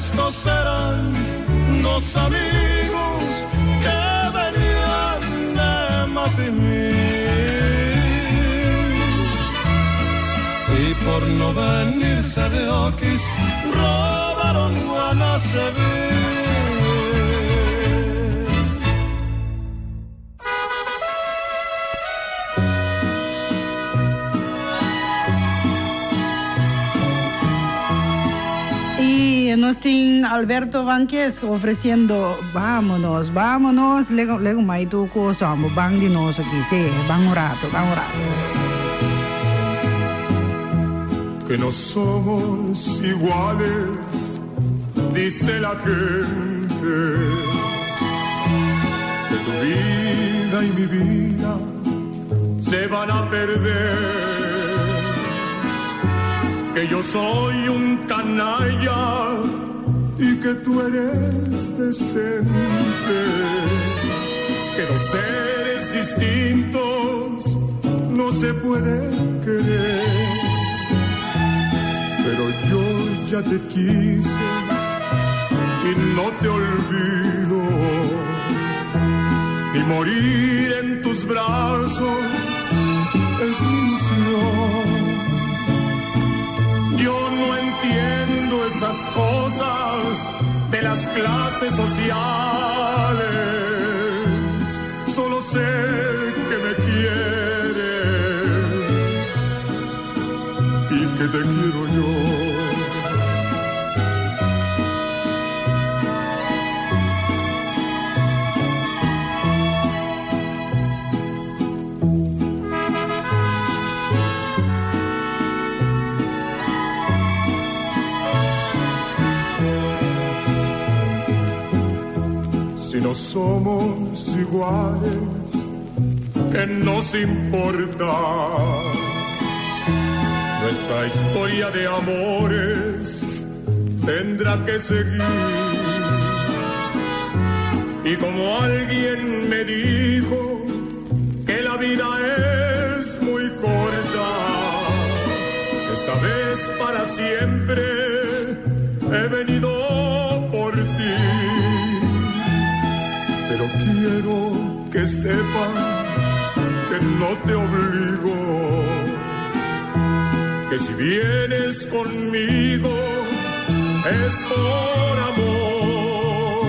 Estos eran dos amigos que venían de Mapimí. Y por no venirse de Oquis, robaron Guanaceví. Y nos tin Alberto Banquez ofreciendo Vámonos, vámonos, lego, lego mai tu cosa, amo ban di nos aquí, sí, ban un rato, ban un rato. Que no somos iguales, dice la gente. Que tu vida y mi vida se van a perder. Que yo soy un canalla y que tú eres decente. Que dos seres distintos no se pueden querer. Pero yo ya te quise y no te olvido. Y morir en tus brazos es mi ilusión. Yo no entiendo esas cosas de las clases sociales. Solo sé que me quieres y que te quiero yo. Si no somos iguales, ¿qué nos importa? Nuestra historia de amores tendrá que seguir. Y como alguien me dijo que la vida es muy corta, esta vez para siempre he venido por ti. Pero quiero que sepas que no te obligo, que si vienes conmigo es por amor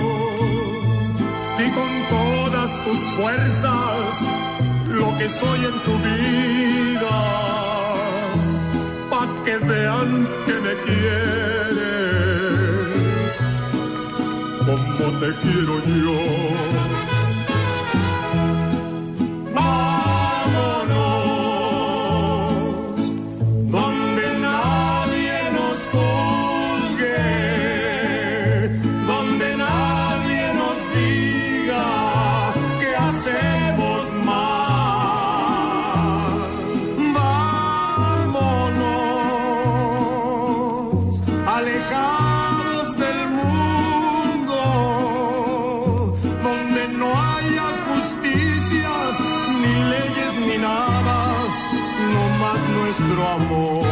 y con todas tus fuerzas lo que soy en tu vida, pa' que vean que me quieres como te quiero yo. Vámonos, donde nadie nos juzgue, donde nadie nos diga que hacemos mal. Vámonos, alejados del mundo, donde no haya justicia, ni leyes ni nada, no más nuestro amor.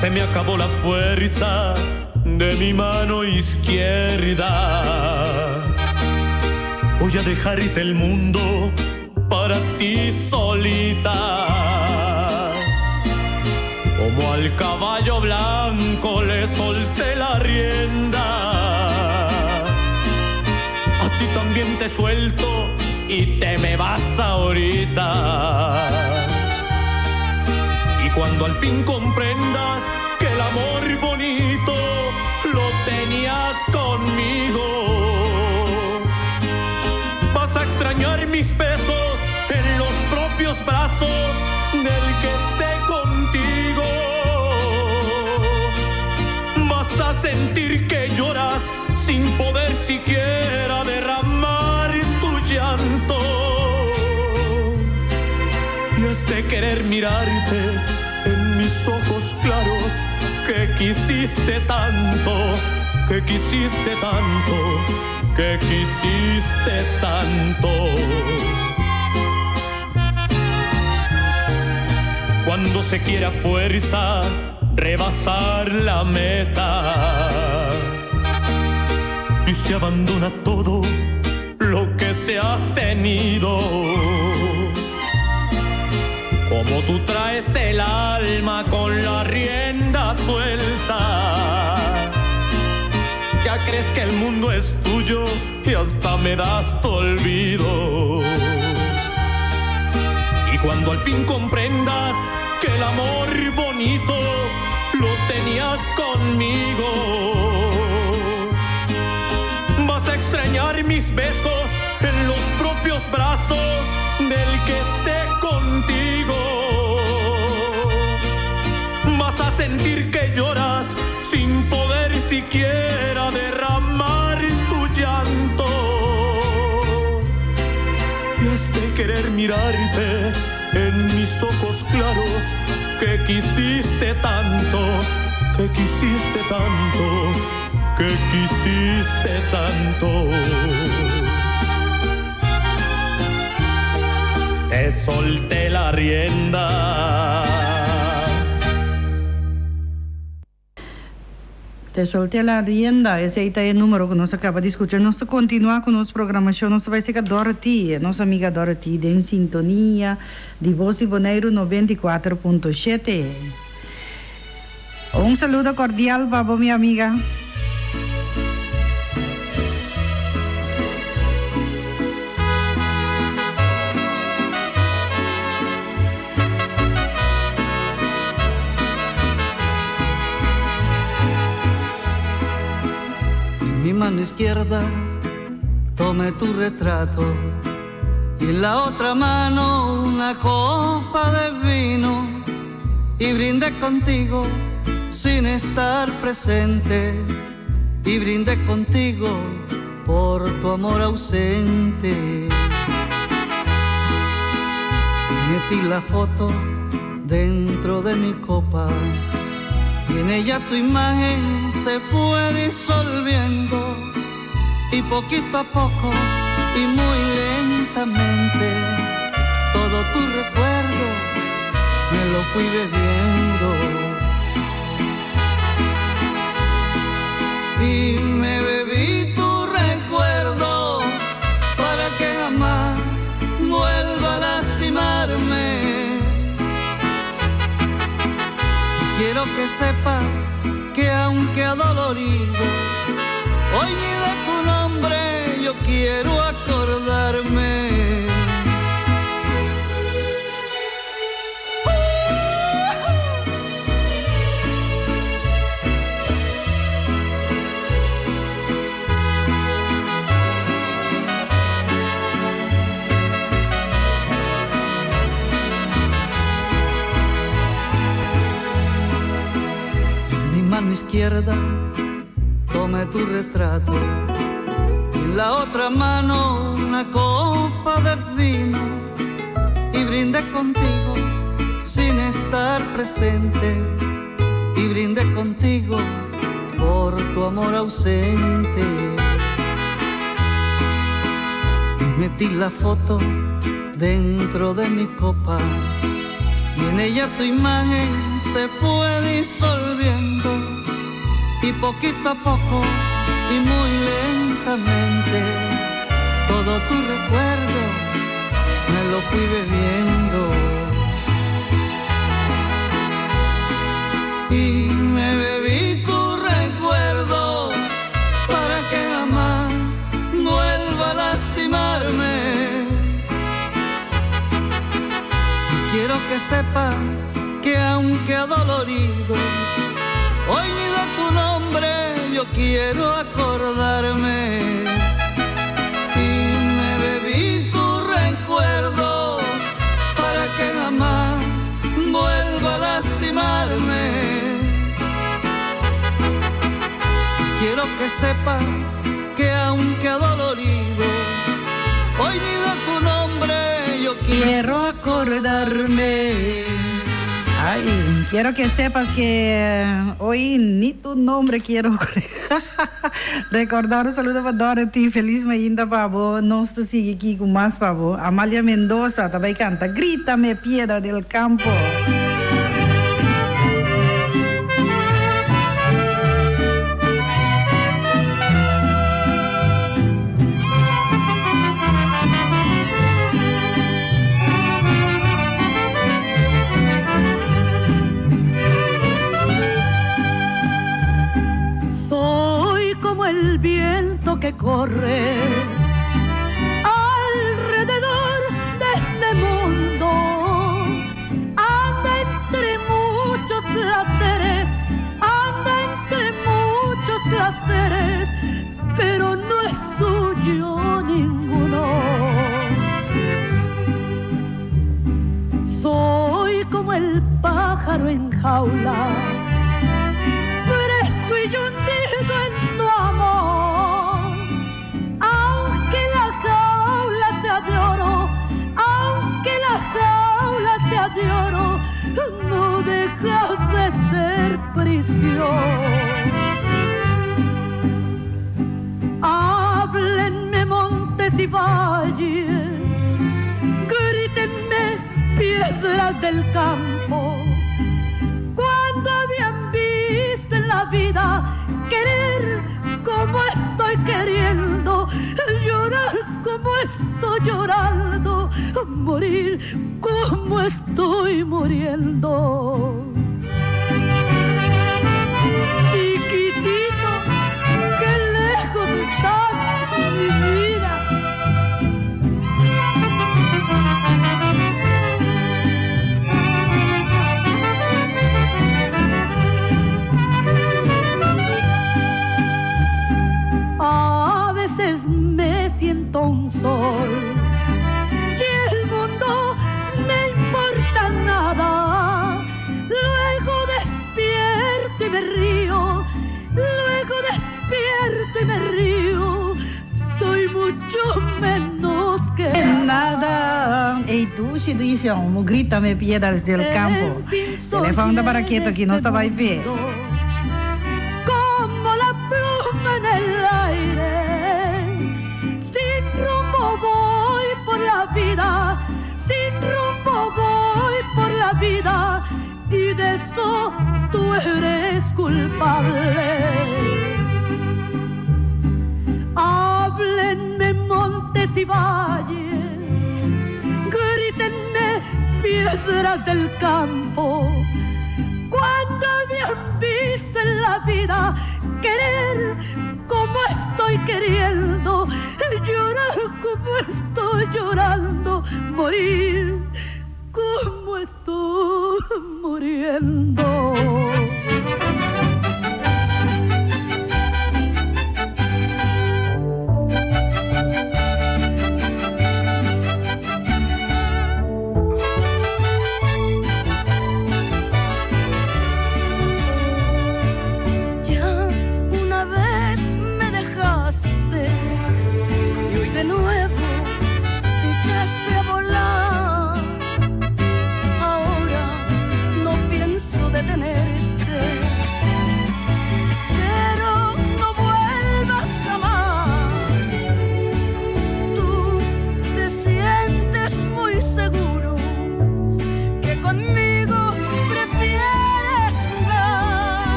Se me acabó la fuerza de mi mano izquierda. Voy a dejarte el mundo para ti solita. Como al caballo blanco le solté la rienda. A ti también te suelto y te me vas ahorita. Y cuando al fin comprendas que el amor bonito lo tenías conmigo, vas a extrañar mis besos en los propios brazos del que esté contigo. Vas a sentir que lloras sin poder siquiera derramar tu llanto. Y has de querer mirarte en mis ojos claros que quisiste tanto. que quisiste tanto, que quisiste tanto. Cuando se quiere a fuerza rebasar la meta y se abandona todo lo que se ha tenido. Como tú traes el alma con la rienda suelta, ya crees que el mundo es tuyo y hasta me das tu olvido. Y cuando al fin comprendas que el amor bonito lo tenías conmigo, vas a extrañar mis besos en los propios brazos del que esté contigo. Vas a sentir que lloras sin poder siquiera derramar tu llanto. Y has de querer mirarte en mis ojos claros que quisiste tanto, que quisiste tanto, que quisiste tanto. Te solté la rienda. Te solté la rienda, esei ta e numero ku nos a kaba di skucha. Nos ta kontinuá ku nos programashon. Nos ta bai seka Dorothy, nos amiga Dorothy den sintonia di Bos di Boneiru 94.7. Un saludo kordial pa bo mi amiga. En mi mano izquierda tomé tu retrato y en la otra mano una copa de vino y brindé contigo sin estar presente y brindé contigo por tu amor ausente. Metí la foto dentro de mi copa y en ella tu imagen se fue disolviendo y poquito a poco y muy lentamente todo tu recuerdo me lo fui bebiendo. Y me bebí tu recuerdo para que jamás vuelva a lastimarme. Quiero que sepas que aunque adolorido, hoy ni de tu nombre yo quiero acordarme. En mi mano izquierda tomé tu retrato y en la otra mano una copa de vino y brindé contigo sin estar presente y brindé contigo por tu amor ausente. Y metí la foto dentro de mi copa y en ella tu imagen se fue disolviendo y poquito a poco y muy lentamente todo tu recuerdo me lo fui bebiendo. Y me bebí tu recuerdo para que jamás vuelva a lastimarme. Y quiero que sepas que aunque adolorido, hoy ni de tu nombre yo quiero acordarme. Y me bebí tu recuerdo para que jamás vuelva a lastimarme. Quiero que sepas que aunque adolorido, hoy ni de tu nombre yo quiero acordarme. Ay, quiero que sepas que hoy ni tu nombre quiero recordar. Un saludo pa Dorothy, felis mainta pa bo. Nos ta sigui aki cu mas pa bo. Amalia Mendoza ta bay canta Grítame piedra del campo. Soy como el viento que corre alrededor de este mundo. Anda entre muchos placeres, anda entre muchos placeres, pero no es suyo ninguno. Soy como el pájaro en jaula, preso y hundido en tu amor. Aunque la jaula sea de oro, aunque la jaula sea de oro, no deja de ser prisión. Háblenme montes y valles, grítenme piedras del campo. Cuando habían visto en la vida querer como estoy queriendo, llorar como estoy llorando, morir como estoy muriendo. Chiquitito, qué lejos estás, mi vida. A veces me siento un sol y el mundo me importa nada. Luego despierto y me río, luego despierto y me río. Soy mucho menos que nada. Ey, dushi dushi, un Grítame piedras del campo. Telefon ta para keto aki, nos ta bai pe. Como la pluma en el aire, sin rumbo voy por la vida, sin rumbo voy por la vida, y de eso tú eres culpable. Háblenme montes y valles, grítenme piedras del campo. Cuando habían visto en la vida querer como estoy queriendo, llorar como estoy llorando, morir como estoy muriendo. Ya una vez me dejaste y hoy de nuevo te echaste a volar. Ahora no pienso detenerte.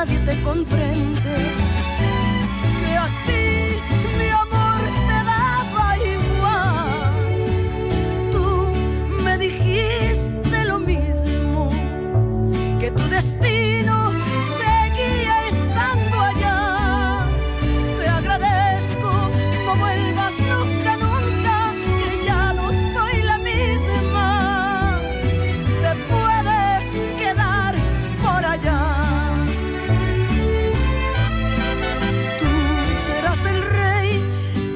Nadie te comprende, que a ti mi amor te daba igual. Tú me dijiste lo mismo, que tu destino seguía estando allá. Te agradezco, no vuelvas nunca, nunca, que ya no soy la misma. Te puedes quedar por allá. Tú serás el rey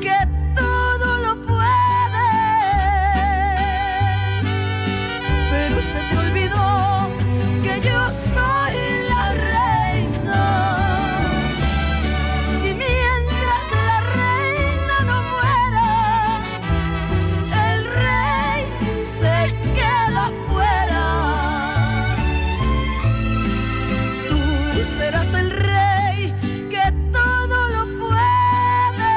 que todo lo puede, pero se te olvidó que yo soy la reina. Y mientras la reina no muera, el rey se queda fuera. Tú serás el rey que todo lo puede,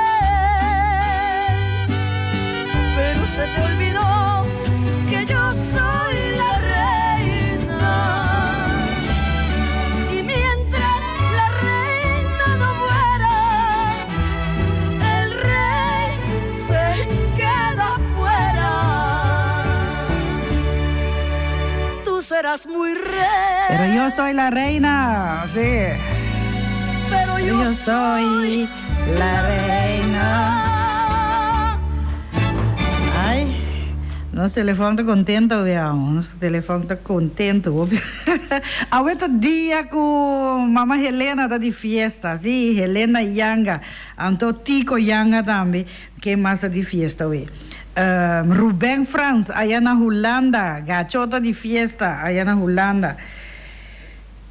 pero se te olvidó que yo soy la reina. Y mientras la reina no muera, el rey se queda fuera. Tú serás muy rey. Pero yo soy la reina, sí. Pero yo, Yo soy la reina. Ay, nos telefòn ta kontentu, veamos. Nos telefòn ta kontentu. Awe ta dia ku Mama Helena ta di fiesta, sí, Helena Yanga. Anto Tico Yanga tambe, ken mas ta di fiesta, we. Ruben Frans, aya na Hulanda. Gacho ta di fiesta, aya na Hulanda.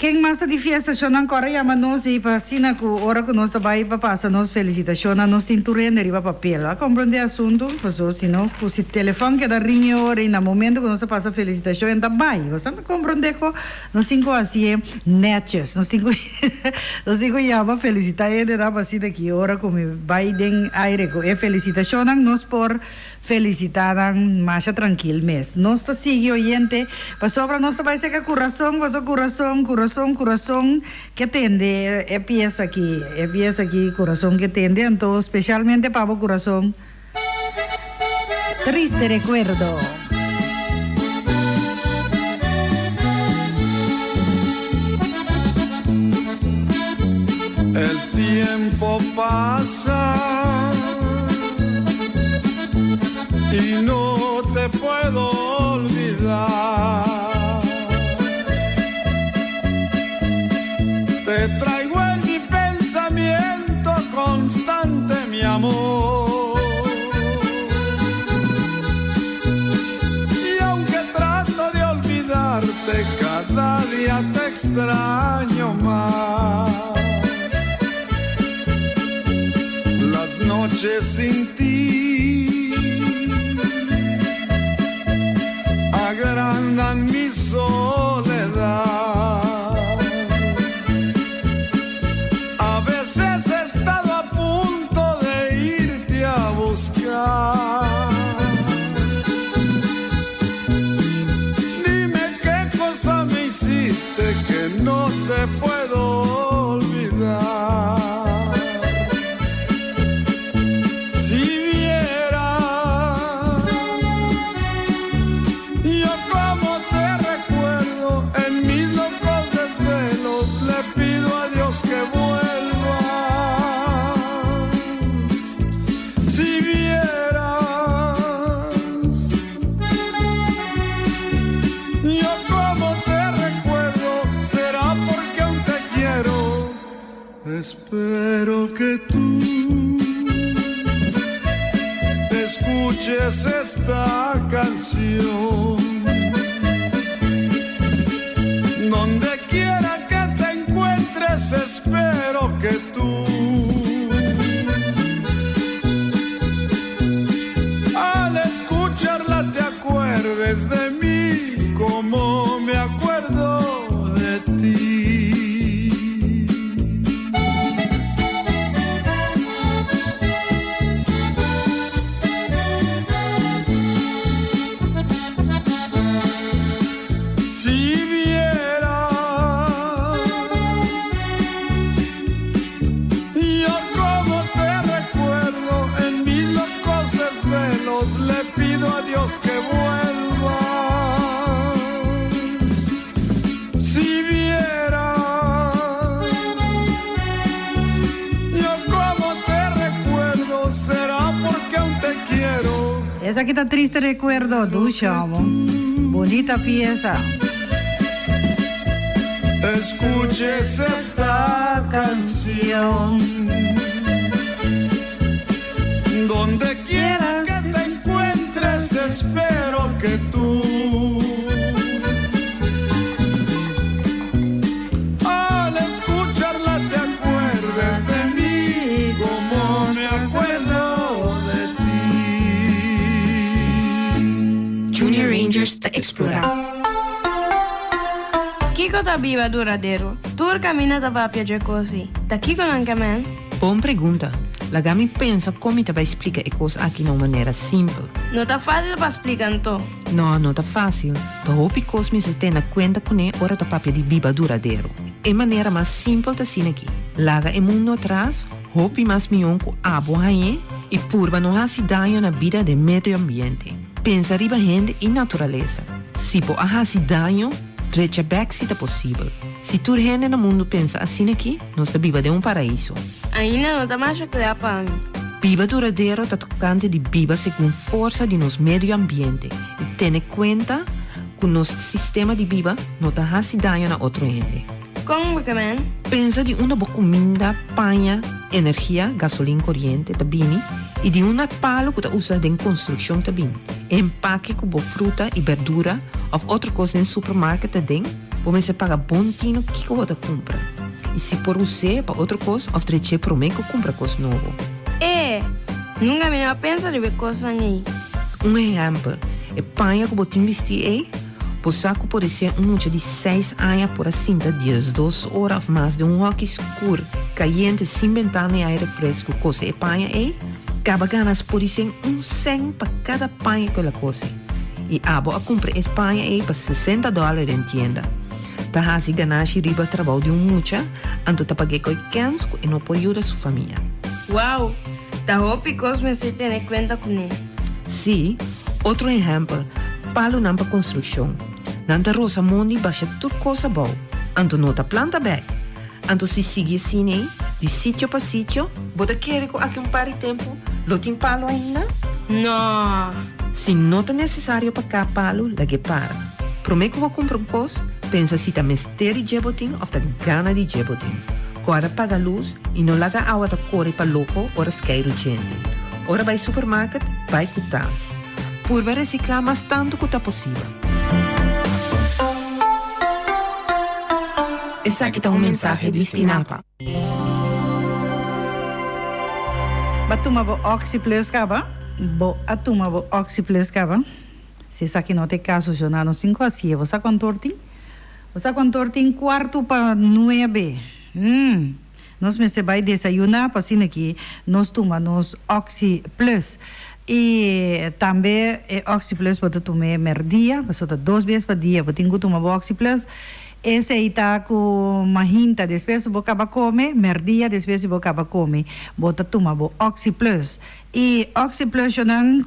Ken mas ta di fiesta, shonnan kòrda yama nos i pa asina ku ora ku nos ta bai pa pasa nos felisitashonnan nos tin tur hende riba papel. A komprondé asuntu? Paso si no ku si telefòn keda ring e ora i na momento ku nos ta pasa felisitashon e ta bai. Bo sa ta komprondé ku nos tin ku hasié nètjes. Nos tin ku nos tin ku yama felisitá hendenan pa asina ki ora ku mi bai den aire ku e felisitashonnan nos por Felicita nan masha trankil mes. Nos ta sigui oyente pasobra nos ta bai seka curason paso curason curason curason ke tende e pieza aki e pieza aki curason ke tende anto specialmente pa bo curason triste recuerdo. El tiempo pasa y no te puedo olvidar. Te traigo en mi pensamiento constante, mi amor. Y aunque trato de olvidarte, cada día te extraño más. Las noches sin ti agrandan mi soledad. A veces he estado a punto de irte a buscar. Dime qué cosa me hiciste que no te puedo olvidar. Si vieras, yo como te recuerdo en mis locos desvelos, le pido a Dios que vuelvas. Si vieras, yo como te recuerdo, será porque aún te quiero. Espero que tú escuches esta canción. Donde quiera que te encuentres, espero que tú al escucharla te acuerdes de mí como me acuerdo de ti. Esaki ta Triste Recuerdo, dushi amo. Bunita pieza. Escuches esta canción. Donde quiera que te encuentres, espero que tú. Al escucharla te acuerdes de mí como me acuerdo de ti. Junior Rangers ta explora. Kiko ta biba duradero? Tur kaminda ta papia dje kos ei. Ta kiko nan ke men? Bon pregunta. Laga mi pensa kon mi ta bai splika e kos aki na un manera simpel. No ta fásil pa splika anto. No, no ta fásil. Ta hopi kos mester tene na kuenta kuné ora ta papia di biba duradero. E manera mas simpel ta asina aki, laga e mundu atras hopi mas mihó ku abo hañ'é i purba no hasi daño na bida den medio ambiente. Pensa riba hende i naturalesa. Si bo a hasi daño, drecha bèk si ta posibel. Si tur hende na mundu pensa asina aki, nos ta biba den un paraiso. Ainda no ta masha kla pa mi. Biba duradero ta tokante di biba segun forsa di nos medio ambiente i tene kuenta ku nos sistema di biba no ta hasi daño na otro hende. Kon bo ke men? Pensa di unda bo kuminda, paña, energia, gasolin, koriente, ta bini i di unda palu ku ta usa den konstrukshon ta bini. E empake ku bo fruta i berdura òf otro kos den supermarket ta den, Bo mester paga bon tino kiko bo ta kumpra i si por us'é pa otro kos òf drech'é promé ku kumpra kos nobo. E! Nunka mi no a pensa riba e kosnan ei. Un ehèmpel, e paña ku bo tin bistí ei, bo sa ku podisé un mucha di seis aña por a sinta diesdos ora òf mas den un hòki skur, kayente, sin bentana i aire fresku kose e paña ei? Kaba ganas podisé un sèn pa kada paña ku el a kose. I abo a kumpra e paña ei pa sesenta dòler den tienda. Ta hasi ganashi riba trabou di un mucha, anto ta pag'é koi kèns ku e no por yuda su famia. Wou! Ta hopi kos mester tene kuenta kuné. Sí, otro ehèmpel, palunan pa konstrukshon. Nan ta rosa mondi basha tur kos abou, anto no ta planta bèk. Anto si sigui asina ei, di sitio pa sitio, bo ta kere ku aki un par di tempu lo tin palu ainda? No! Si no ta nesesario pa kap palu, lag'é para. Promé ku bo kumpra un kos, pensa si ta mester di dje bo tin òf ta gana di dje bo tin. Kòrda paga lus i no laga awa ta kore pa loko ora skeiru djente. Ora bai supermarket, bai ku tas. Purba resiklá mas tantu ku ta posibel. Esaki ta un mensahe di Stinapa. Bo a tuma bo Oxi Plus caba? Bo a tuma bo Oxi Plus caba? Si esaki no ta e caso, Jonah, nos tin cu hacié. Bo sa cuanto or tin? Bo sa cuanto or tin? Cuarto pa nuebe. Hmm. Nos mester bai desayuna pa asina ki nos tuma nos Oxi Plus. I tambe e Oxi Plus bo ta tum'é merdia, pasobra ta dos bes pa dia bo tin cu tuma bo Oxi Plus. Esei ta ku mahinta despues bo kaba kome, merdia despues di bo kaba kome, bo ta tuma bo Oxi Plus. I Oxi Plusnan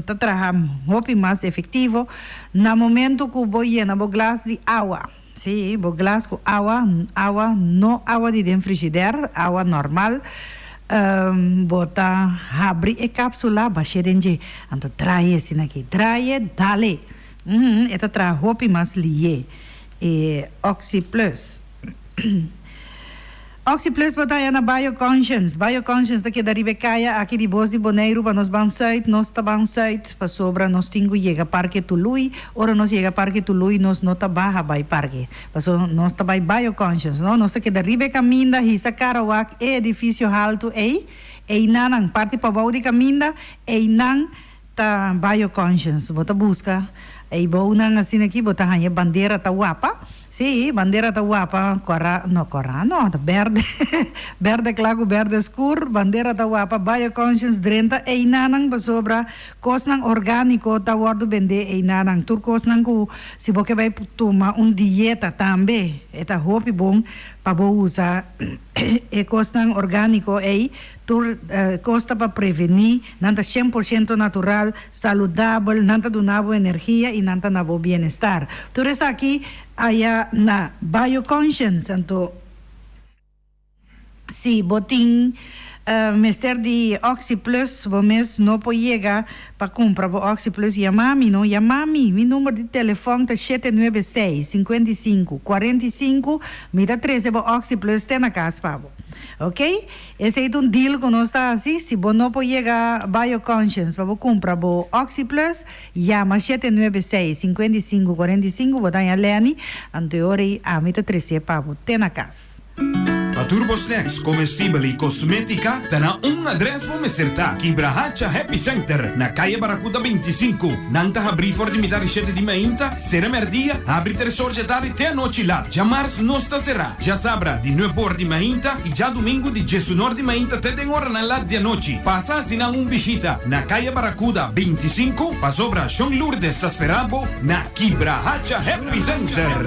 ta traha hopi mas efektivo na momento ku bo yena bo glas di awa. Sí, bo glas ku awa, awa, no awa di den frishider, awa normal. Bo ta habri e kapsula, bash'é den dje. Anto draai asina aki, draai, dale! E ta traha hopi mas lié e Oxi Plus. Oxi Plus bo ta haya na Bio Conscience. Bio Conscience ta keda riba e kaya aki di Bos di Boneiru pa nos ban sùit. Nos ta ban sùit pasobra nos tin ku yega Parke Tului. Ora nos yega Parke Tului nos no ta baha bai parke pasobra nos ta bai Bio Conscience no. Nos ta keda riba e kaminda hisa kara wak e edifisio haltu ei. Einanan parti pabou di kaminda einan. Ta Bio Conscience bo ta buska ei bounan asina aki bo ta haña bandera ta wapa si bandera ta wapa kora no kora no ta berde berde kla ku berde skur bandera ta wapa Bio Conscience drenta einanan pasobra kosnan organiko ta wordo bende einanan tur kosnan ku si bo ke bai tuma un dieta tambe e ta hopi bon pa bo usa e kosnan organiko ei Tur kos ta pa prevení, nan ta shen por shento natural, saludabel, nan ta duna bo energia i nan ta na bo bienestar. Tur esaki aya na Bio Conscience. Anto si bo tin. Mester di Oxi Plus bo mes no por yega pa cumpra bo Oxi Plus yama mi no yama mi mi number di telefon ta 796 55 45 mi ta trece bo Oxi Plus te na cas pa bo ok esey ta un deal cu nos ta haci si bo no por yega Bio Conscience pa bo cumpra bo Oxi Plus yama 796 55 45 bo ta haña Lenny anto e ora ey ami ta trece pa bo te na cas. Pa tur bo snacks, comestibel y cosmetica ta na un adres bo mester ta, Kibrahacha Happy Center na Calle Barracuda 25. Nan ta habri for di mitad di shete di mainta, sera merdia, habri tres or dje tardi te anochi lat. Djamars nos ta sera, djasabra di nuebe or di mainta y djadumingu di djesunor di mainta te den oranan lat di anochi. Pasa haci nan un bishita na Calle Barracuda 25, pasobra Shon Lourdes ta spera bo na Kibrahacha Happy Center.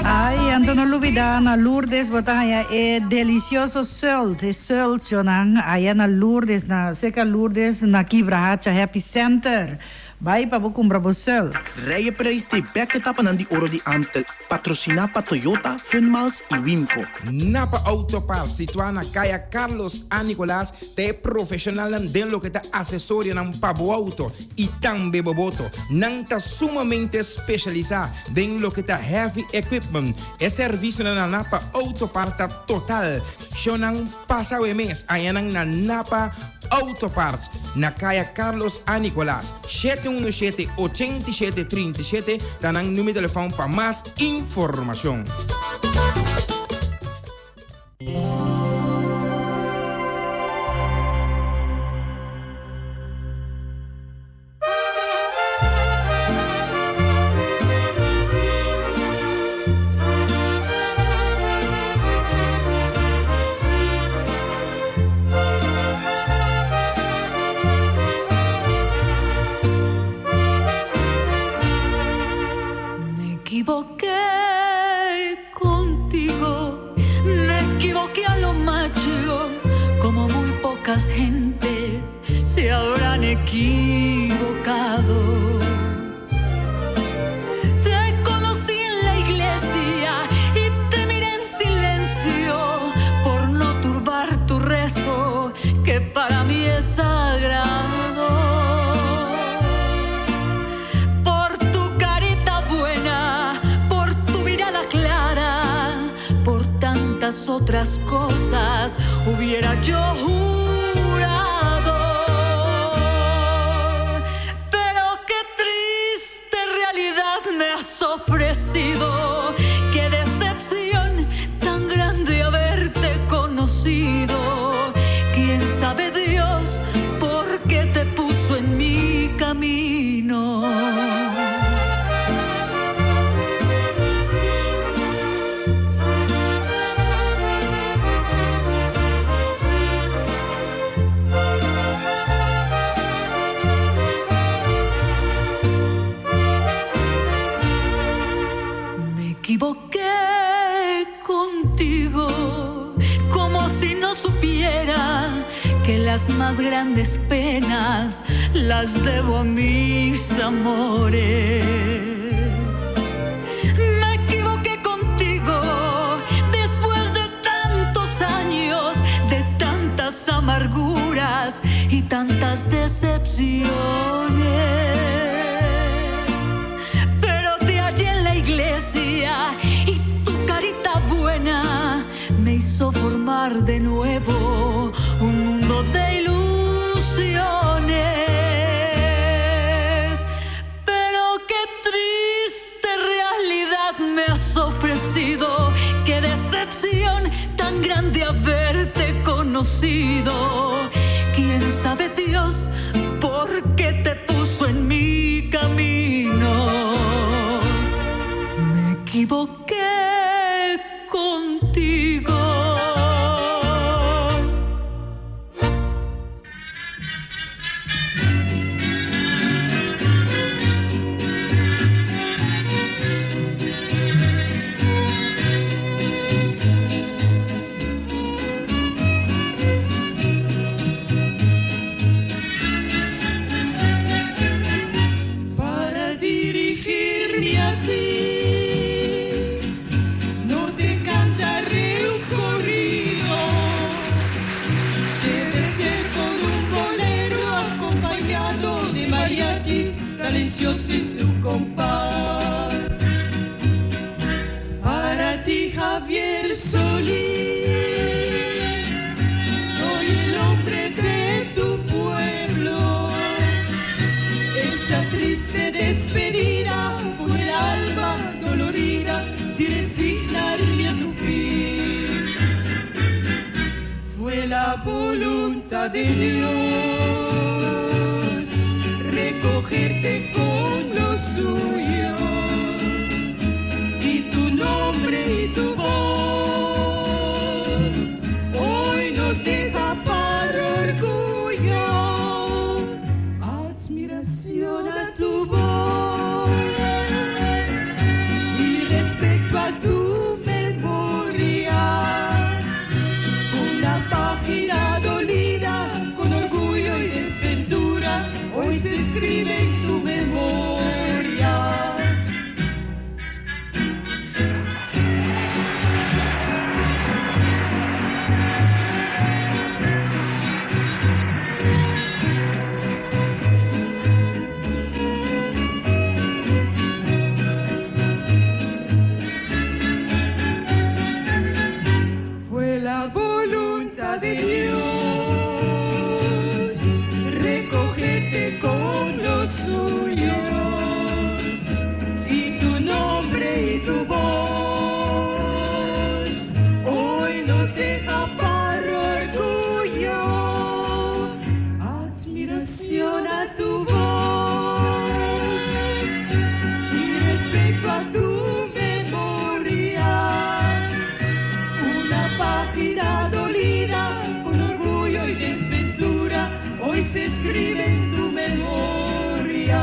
Ay, anto no lubida na Lourdes bo ta haña e delicioso sult, e sultjonan aya na Lourdes, na cerca Lourdes na Kibrahacha Happy Center. Bai pa bo cumpra bo sult. Rijeprijs di bek etapanan di Oro di Amstel, patrociná pa Toyota, Funmiles y Wimco. Napa Auto Parts, situá na Kaya Carlos A. Nicolaas, Ta e profeshonalnan den loke ta asesorionan pa bo outo i tambe bo boto. Nan ta sumamente speshalisá den loke ta heavy equipment. E servisionan na Napa Auto Parts ta total. Shownan pasa awe mes añanan na Napa Auto Parts na Kaya Carlos A. Nicolaas, 717 87 37 ta nan numero di telefòn pa mas informashon. Me equivoqué contigo. Me equivoqué a lo macho, como muy pocas gentes se habrán equivocado. Te conocí en la iglesia y te miré en silencio por no turbar tu rezo, que para mí es sagrado. Por tu carita buena, por tu mirada clara, por tantas otras cosas hubiera yo jurado. Pero qué triste realidad me has ofrecido, qué decepción tan grande haberte conocido. Quién sabe Dios por qué te puso en mi camino. Me equivoqué contigo, como si no supiera que las más grandes penas las debo a mis amores. Me equivoqué contigo después de tantos años, de tantas amarguras y tantas decepciones. Pero te hallé en la iglesia y tu carita buena me hizo formar de nuevo un mundo de ilusiones. Pero qué triste realidad me has ofrecido, qué decepción tan grande haberte conocido. Quién sabe Dios por qué te puso en mi camino. Me equivoqué contigo. Para dirigirme a ti. sin su compás. Para ti, Javier Solís, soy el hombre de tu pueblo. Esta triste despedida con el alma dolorida, sin resignarme a tu fin. Fue la voluntad de Dios recogerte con los suyos y tu nombre y tu voz hoy nos deja para orgullo, admiración a tu voz y respeto a tu memoria. Una página dolida con orgullo y desventura hoy se escribe en tu memoria. Fue la voluntad de Dios recogerte con los suyos y tu nombre y tu voz hoy nos deja para orgullo, admiración a tu voz y respeto a tu memoria. Una página dolida con orgullo y desventura hoy se escribe en tu memoria.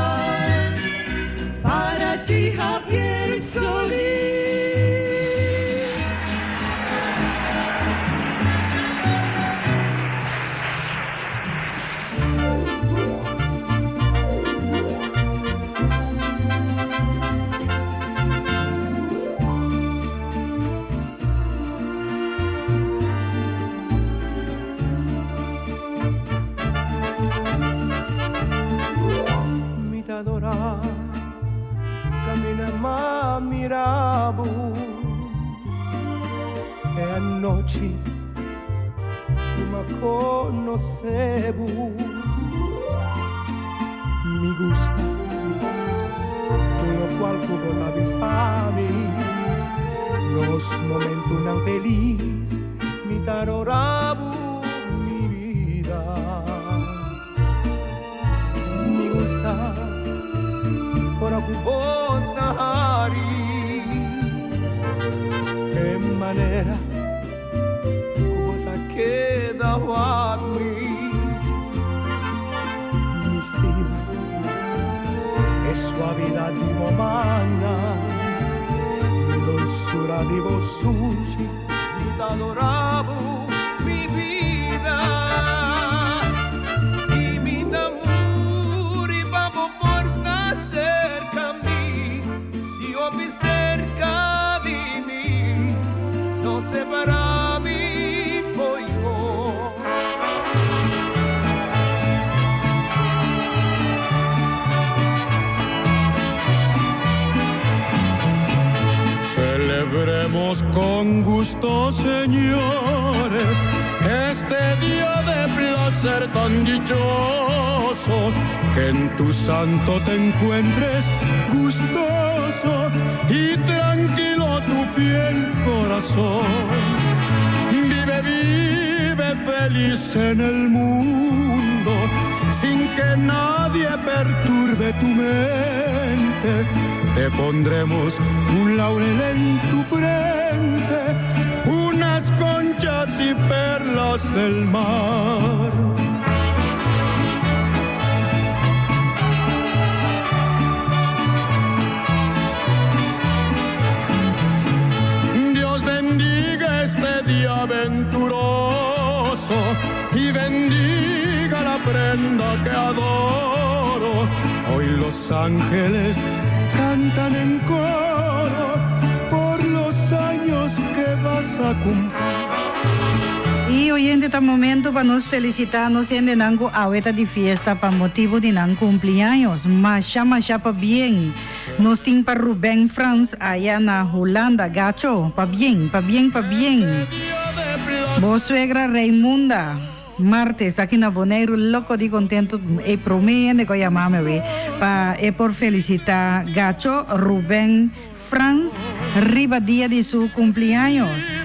Para ti, Javier Solís. Mi ta adorá, kaminda m'a mira bo E anochi ku m'a konosé bo Mi gusta tur lokual ku bo ta bisa mi Nos momentunan felis Mi ta adorá bo mi bida Mi gusta ora ku bo ta hari E manera ku bo ta keda wak mi Mi stima e suavidat di bo mannan E dulsura di bo sunchi Mi ta adorá bo mi bida I mi ta muri pa bo por ta serka mi Si hopi serka di mi No separá mi fo'i bo. Celebremos con gusto, señores, este día de placer tan dichoso, que en tu santo te encuentres gustoso y tranquilo tu fiel corazón. Vive, vive feliz en el mundo, sin que nadie perturbe tu mente. Te pondremos un laurel en tu frente, unas conchas y perlas del mar. Dios bendiga este día venturoso y bendiga la prenda que adoro. Hoy los ángeles cantan en coro por los años que vas a cumplir. I Hopi oyente ta momento pa nos felicita nos hendenan cu awe ta di fiesta pa motibo di nan cumpleaños. Masha masha pabien. Nos tin pa Ruben Frans aya na Hulanda. Gacho, pabien, pabien, pabien. Bo suegra Raymunda Martes aki na Boneiru loco di contento e prome hende cu a yama mi awe pa e por felicita Gacho Ruben Frans riba dia di su cumpleaños.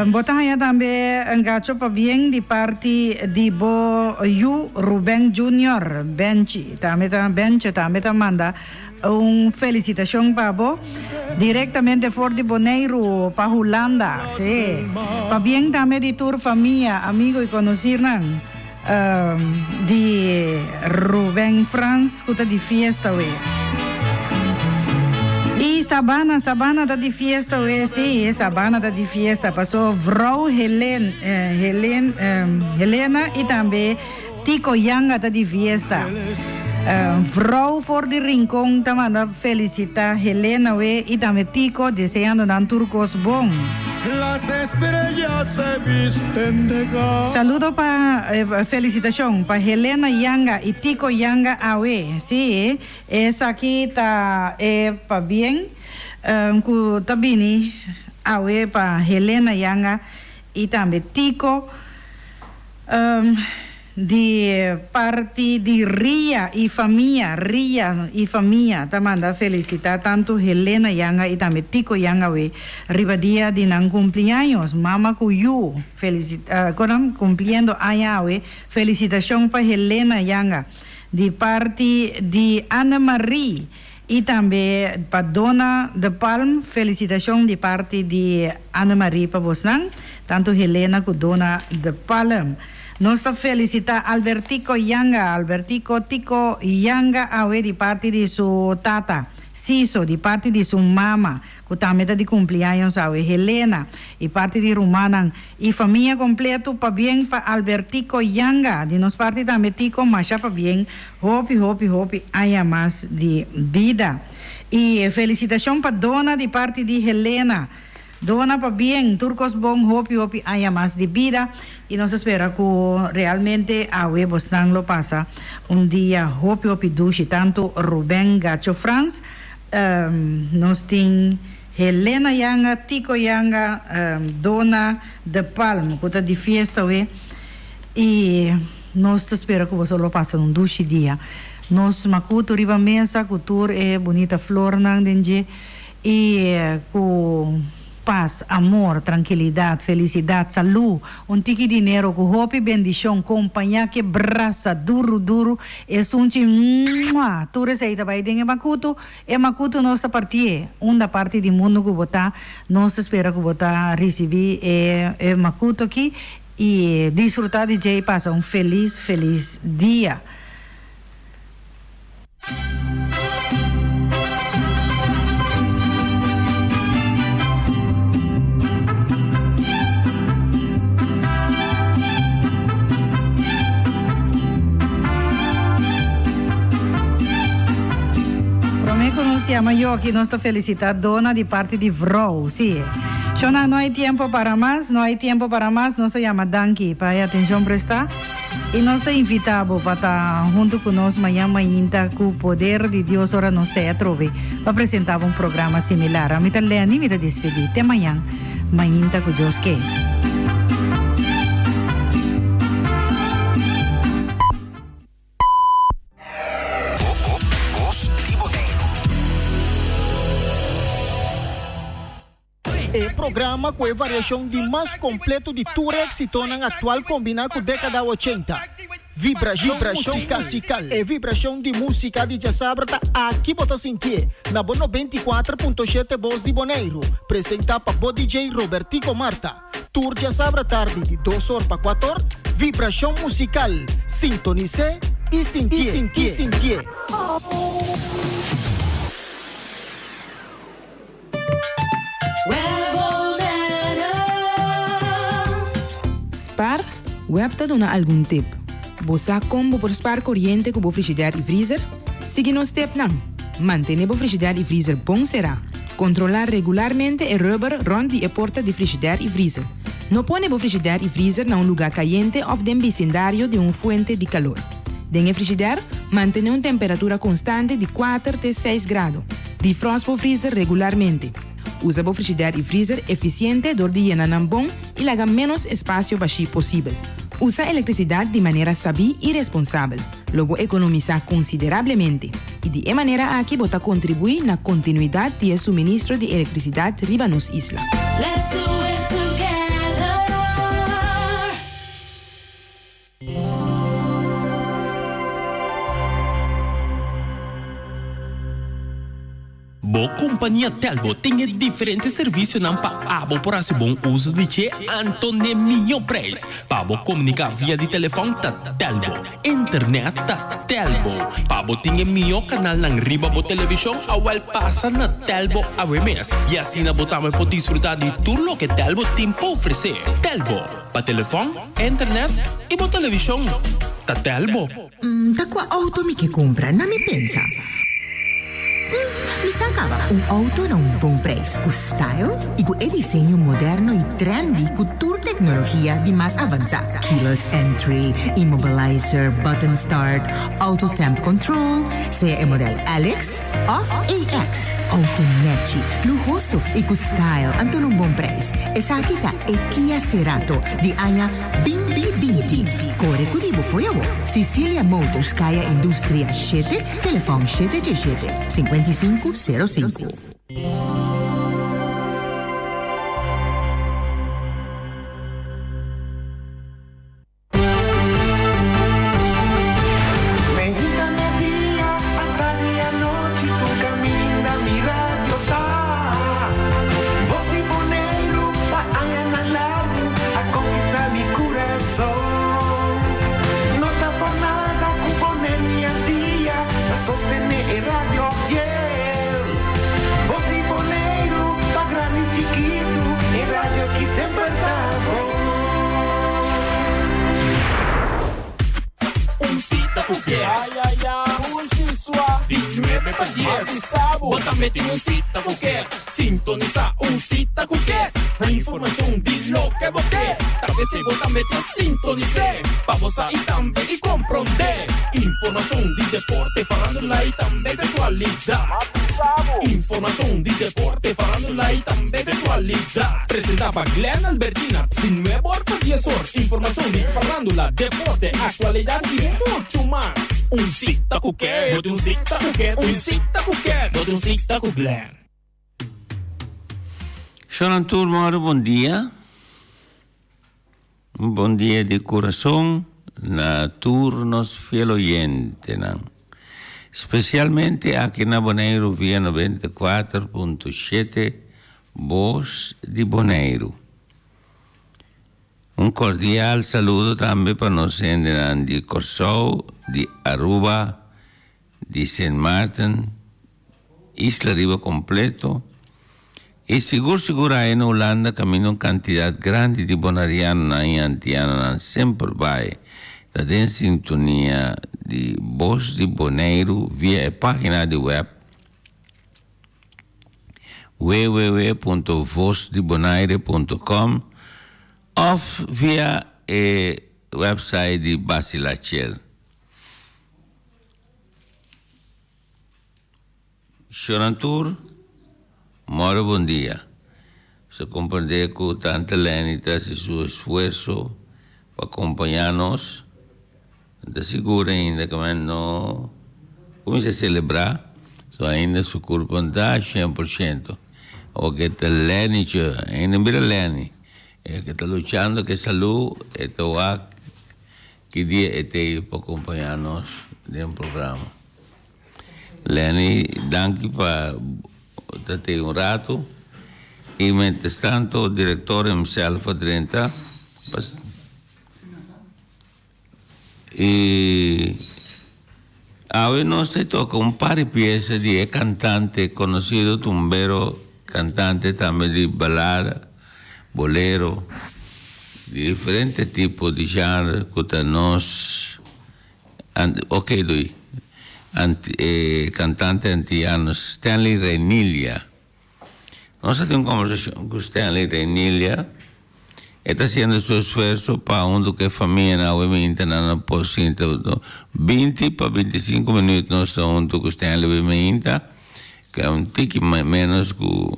Bo ta haña tambe un gacho pabien di parti di bo yu Ruben Junior. Benchi tambe ta Bencho tambe ta manda un felicitacion pa bo directamente for di Boneiru pa Hulanda. Sí. Pabien tambe di tur famia, amigo y conocirnan Di Ruben Frans ku ta di fiesta we. I Sabana, Sabana ta di fiesta we, si, Sabana ta di fiesta paso vrou Helen, Helen, Helena i tambe Tico Yanga ta di fiesta. Vrou for di Rincon ta manda felicita Helena we i tambe Tico deseando nan tur cos bon. Las estrellas se visten de gala. Saludo pa felicitacion pa Helena Yanga i Tico Yanga awe. Si, esaki ta e pabien cu ta bini awe pa Helena Yanga i tambe Tico. Di parti di Ria y famia, Ria y famia ta manda felicita tanto Helena Yanga y tambe Tico Yanga we riba dia di nan cumpleaños. Mama cu yu felicita con cumpliendo aña awe, felicitacion pa Helena Yanga di parti di Anne Marie y tambe pa Donna de Palm, felicitacion di parti di Anne Marie pa bosnan, tanto Helena cu Donna de Palm. Nos ta felicita Albertico Yanga, Albertico Tico Yanga awe di parti di su tata, Ciso, di parti di su mama, cu tambe ta di cumpleaños awe, Helena, y parti di rumannan y famia completo, pabien pa Albertico Yanga, di nos parti tambe Tico, masha pabien, hopi hopi hopi aña mas di bida. Y felicitacion pa Donna di parti di Helena. Dona pabien, tur kos bon, hopi hopi aña mas di bida y nos ta spera cu realmente awe bosnan lo pasa un dia hopi hopi dushi, tanto Ruben Gacho Frans, nos tin Helena Yanga, Tico Yanga, Dona de Palm cu ta di fiesta awe y nos ta spera cu boso lo pasa un dushi dia. Nos macuto riba mesa cu tur e bunita flornan den dje. I ku pas, amor, trankilidat, felisidat, salú, un tiki dinero ku hopi bendishon, kompañá ke brasa duru duru, esun chi mua! Tur esei ta bai den e makutu, e makutu nos ta partié unda parti di mundu ku bo ta, nos ta spera ku bo ta risibí e e makutu aki i disfrutá di dje i pasa un felis felis dia. Prome cu nos yama Yoki nos ta felicita Dona di parti di Vrou. Si. Shona no hay tiempo para mas, no hay tiempo para mas, nos ta yama danki pa e atencion presta. I nos ta invitá bo pa ta huntu ku nos mañan mainta ku poder di Dios ora nos ta e atrobe pa presentá bo un programa similar. Ami ta Lenny, mi ta despedí. Te mañan mainta ku Dios ke. E programa ku e variashon di mas kompleto di tur e eksitonan aktual kombiná ku dékada ochenta. Vibrashon Musikal. E vibrashon di músika di djasabra ta aki bo ta sintié, na bo 94.7 Bos di Boneiru, presentá pa bo DJ Robertico Marta. Tur djasabra tardi di dos or pa kuator, Vibrashon Musikal. Sintonis'é i sintié. Spar, Web ta duna algun tip. Bo sa kon bo por spar koriente ku bo frishider i vrizer? Sigui nos tepnan! Mantené bo frishider i vrizer bon será. Kontrolá regularmente e rubber rònt di e porta di frishider i vrizer. No pone bo frishidèr i frizer na un lugá kayente òf den bisindario di un fuente di kalor. Den e frishidèr, mantené un temperatura konstante di kuater te seis grado. Defrost bo frizer regularmente. Usa bo frishidèr i frizer efisiente dor di yena nan bon i laga ménos espasio bashí posibel. Usa elektrisidat di manera sabí i responsabel. Lo bo ekonomisá konsiderablemente i di e manera aki bo ta kontribuí na kontinuidat di e suministro di elektrisidat riba nos isla. Let's do it together. Bo kompania Telbo tin e diferente servisionan pa abo por hasi bon uso di dje anto n'e mihó preis. Pa bo komuniká via di telefòn ta Telbo, internet ta Telbo. Pa bo tin e mihó kanalnan riba bo televishon awèl pasa na Telbo awe mes i asina bo tambe por disfrutá di tur loke Telbo tin pa ofresé. Telbo, pa telefòn, internet i bo televishon ta Telbo. Ta kua outo mi ke kumpra? Na mi pensa. Mi sa kaba. Un outo na un bon prijs, ku style i ku e diseño moderno i trendy ku tur teknologia di mas avansá. Keyless entry, immobilizer, button start, auto temp control, sea e model LX òf AX. Outo nèchi, luhoso i ku style anto na un bon prijs. Esaki ta e Kia Cerato di aña Binti binti. Kore ku di bo fo'i awor. Cicilia Motors Kaya Industria shete, telefòn shete djeshete, 55 05. Meinta media, atardi anochi tur caminda mi radio ta. Bos di Boneiru pa añanan largu a conquista mi curason. No ta por nada cu Boneiru i Antia ta sostene e radio fiel. Bos di Boneiru pa grandi i chikitu e radio ki semper ta bon. Un cita cu ke. Ay ay ay. Pushi sua. Di nuebe pa dies. Masi sabu. Bo tambe tin un cita cu ke. Sintonisa un cita cu ke. Informacion di loke bo ke. Ta p'esei bo tambe ta sintonis'é. Pa bo sa i tambe i comprondé. Informacion di deporte, farandula i tambe di actualidad. Masi sabu. Informacion di deporte, farandula i tambe di actualidad. Presenta pa Glenn Albertina, di nuebe or pa dies or. Informacion di farandula, deporte, actualidad y mucho mas. Un cita cu Ken. Bo tin un cita cu Ken. Un cita cu Ken. Bo tin un cita cu Glenn. Shonan tur moro bon dia. Un bon dia di curason na tur nos fiel oyentenan. Specialmente aki na Boneiru via 94.7 Bos di Boneiru. Un cordial saludo tambe pa nos hendenan di Corsou, di Aruba, di Sint Maarten, Isla riba completo y sigur sigur aya na Hulanda caminda un cantidad grandi di Bonarianonan y Antianonan semper bay ta den sintonia di Bos di Boneiru via e pagina di web www.vosdibonaire.com of via e website di Basilachel. Shonan tur, moro bon dia. Sa comprende cu Tante Leni ta haci su esfuerzo pa acompaña nos. N ta sigur ainda cu men no cuminsa celebra, so ainda su curpa no ta cien por ciento. Awor cu e ta Leni cho, ainda no bira Leni, e ta luchando cu e salud, e ta wak ki dia e ta ey pa acompaña nos den programa. Lenny, danki pa ta tei un rato. Y mientras tanto, director himself a drenta. Y awe nos ta toca un par di pieza di e cantante conocido tumbero, cantante tambe di balada, bolero, di diferente tipo di genre cu ta nos. Ok dui. E cantante antiano Stanley Renilia. Nos a tin un conversacion cu Stanley Renilia. E ta hasiendo su esfuerso pa huntu ku e famianan awe minta nan a por sinta 20 pa 25 minuut nos ta huntu ku Stanley awe minta, ku e un tiki menos ku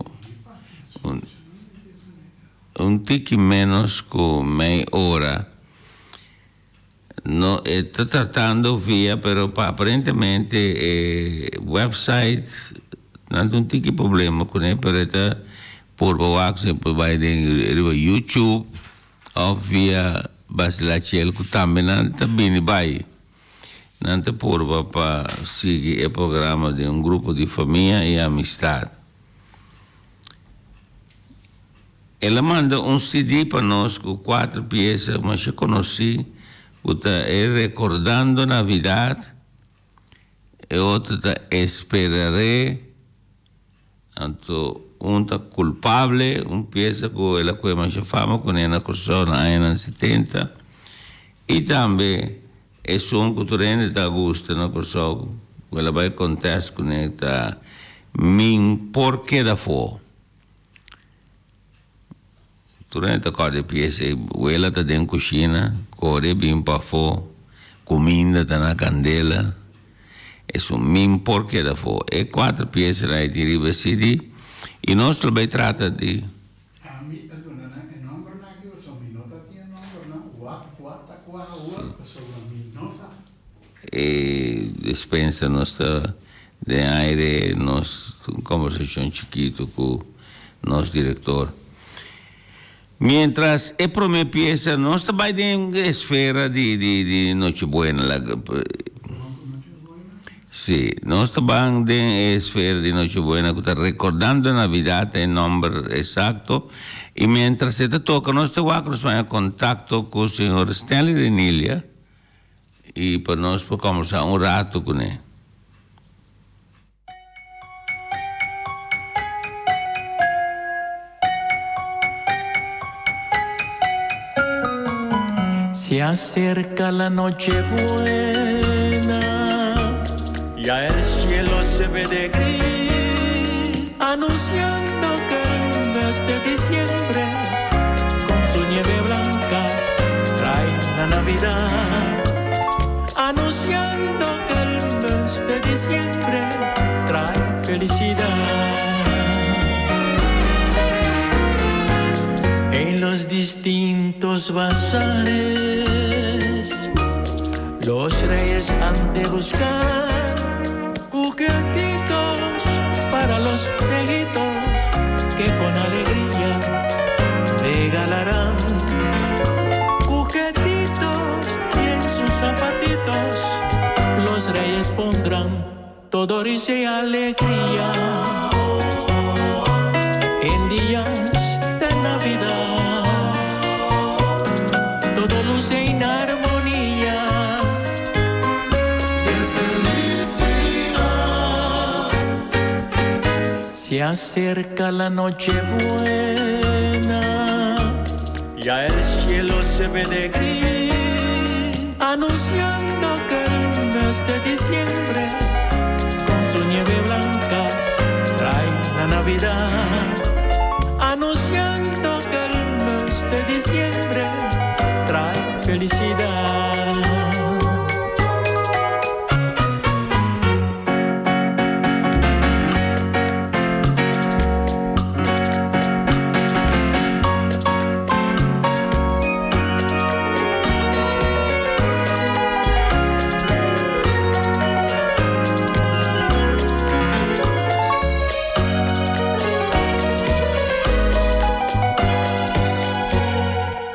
un tiki menos ku mei ora. No e ta tratando via pero pa aparentemente e website nan tin un tiki problema kuné pero e ta purba wak si e por bai den riba YouTube of via Basilachel ku tambe nan ta bini bai nan ta purba pa sigui e programa den un grupo di famia i amistad. El a manda un CD pa nos ku kuater piesa masha konosí ku ta e Recordando Navidad, e otro ta Esperaré, anto un ta Culpable, un piesa ku el a kohe masha fama kuné na Kòrsou na añanan setenta, i tambe esun ku tur hende ta gusta na Kòrsou ku el a bai contest kuné ta Min por keda afó. Tur hende ta kòrda e pies ei. Wela ta den kushina, kore bin pafó, kuminda ta na kandela. Esun min por keda afó. E kuater piesnan ei tin riba e CD i nos lo bai trata di. Ami a duna nan e nòmbernan aki pasobra mi no ta tin e nòmbernan, wak, kua ta kua awor pasobra mi no sa. E despensa nos ta den aire nos un conversacion chikito cu nos director. Mientras e prome pieza nos ta bay den esfera di di di Nochebuena la Si, nos ta ban den e esfera di Nochebuena cu ta Recordando Navidad ta e nomber exacto y mientras e ta toca nos ta wak nos baña contacto cu señor Stanley Renilia. I pa nos por kòmbersá un ratu kuné. Se acerca la noche buena, ya el cielo se ve de gris, anunciando que el mes de diciembre con su nieve blanca trae la Navidad. Anunciando que el mes de diciembre trae felicidad. En los distintos bazares, los reyes han de buscar juguetitos para los viejitos que con alegría regalarán. Juguetitos y en sus zapatitos los reyes pondrán todo risa y alegría. En días de Navidad, todo luce en armonía. De felicidad. Se acerca la noche buena, ya el cielo se ve de gris, anunciando que el mes de diciembre con su nieve blanca trae la Navidad, anunciando que el mes de diciembre trae felicidad.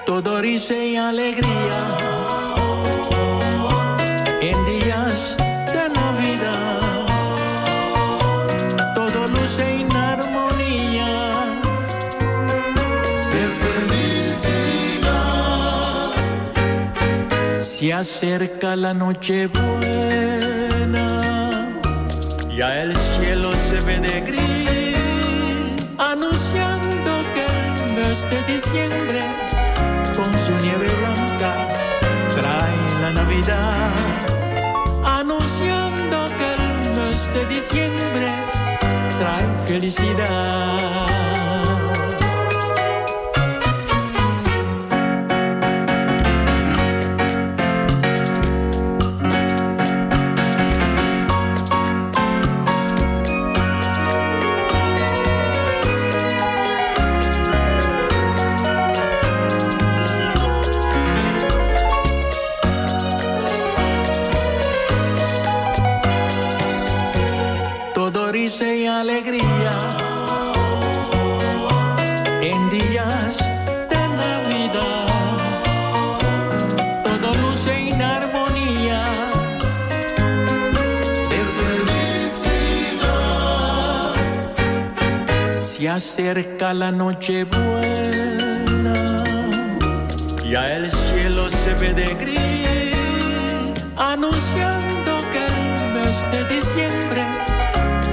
Todo risa y alegría en días de Navidad. Todo luce en armonía de felicidad. Se acerca la noche buena, ya el cielo se ve de gris, anunciando que el mes de diciembre con su nieve blanca trae la Navidad, anunciando que el mes de diciembre trae felicidad. acerca la noche buena, ya el cielo se ve de gris, anunciando que el mes de diciembre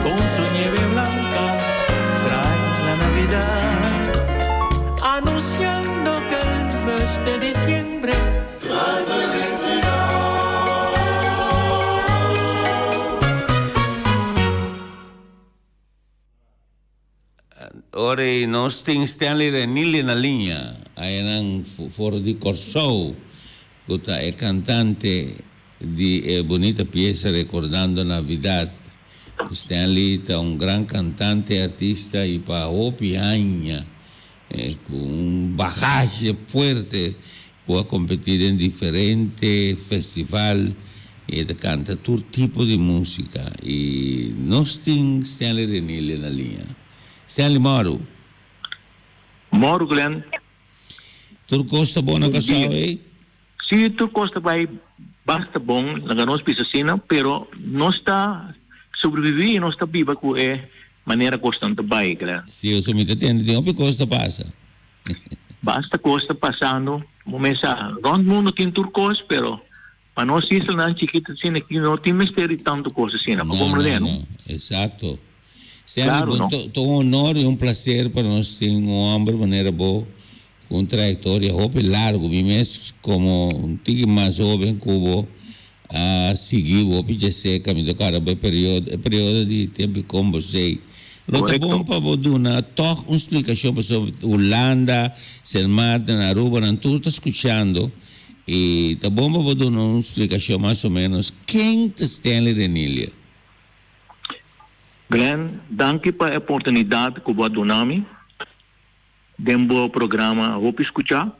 con su nieve blanca trae la Navidad. Anunciando que el mes de diciembre trae felicidad. Ora ei nos tin Stanley Renilde na liña, ayanan for di Kòrsou, ku ta e kantante di e bunita piesa Recordando Navidad. Stanley ta un gran kantante, artista i pa hopi aña ku un bagahe fuerte ku a kompetí den diferente festival i e ta kanta tur tipo di músika. I nos tin Stanley Renilde na liña. Stanley mòru. Mòru Glenn. Tur kos ta bon na Kòrsou ei? Sí, tur kos ta bai basta bon, laga nos bisa asina, pero nos ta sobreviví i nos ta biba ku e manera kosnan ta bai, Glenn. Sí, oso mi ta tende tin hopi kos ta pasa. Basta kos ta pasando, bo mes sa, rònt mundu tin tur kos, pero pa nos islanan chikitu asina aki no tin mester di tantu kos asina, bo No, no, komprendé, no? no, eksakto. Stanley, Klaru, bo no? ta ta un honor i un plaser pa nos tin un hòmber manera bo ku un trayektoria hopi largu. Mi mes komo un tiki mas hóben ku bo a sigui bo hopi dje seka, mi ta kòrda bo e periodo, e periodo di tempu i kon bo sei. Lo ta bon pa bo duna tòg un splikashon pasobra Hulanda, Sint Maarten, Aruba nan tur ta skuchando i ta bon pa bo duna un splikashon mas o ménos ken ta Stanley Renilia. Glenn, danki pa e oportunidat ku bo a duna mi den bo programa Hopi Skuchá.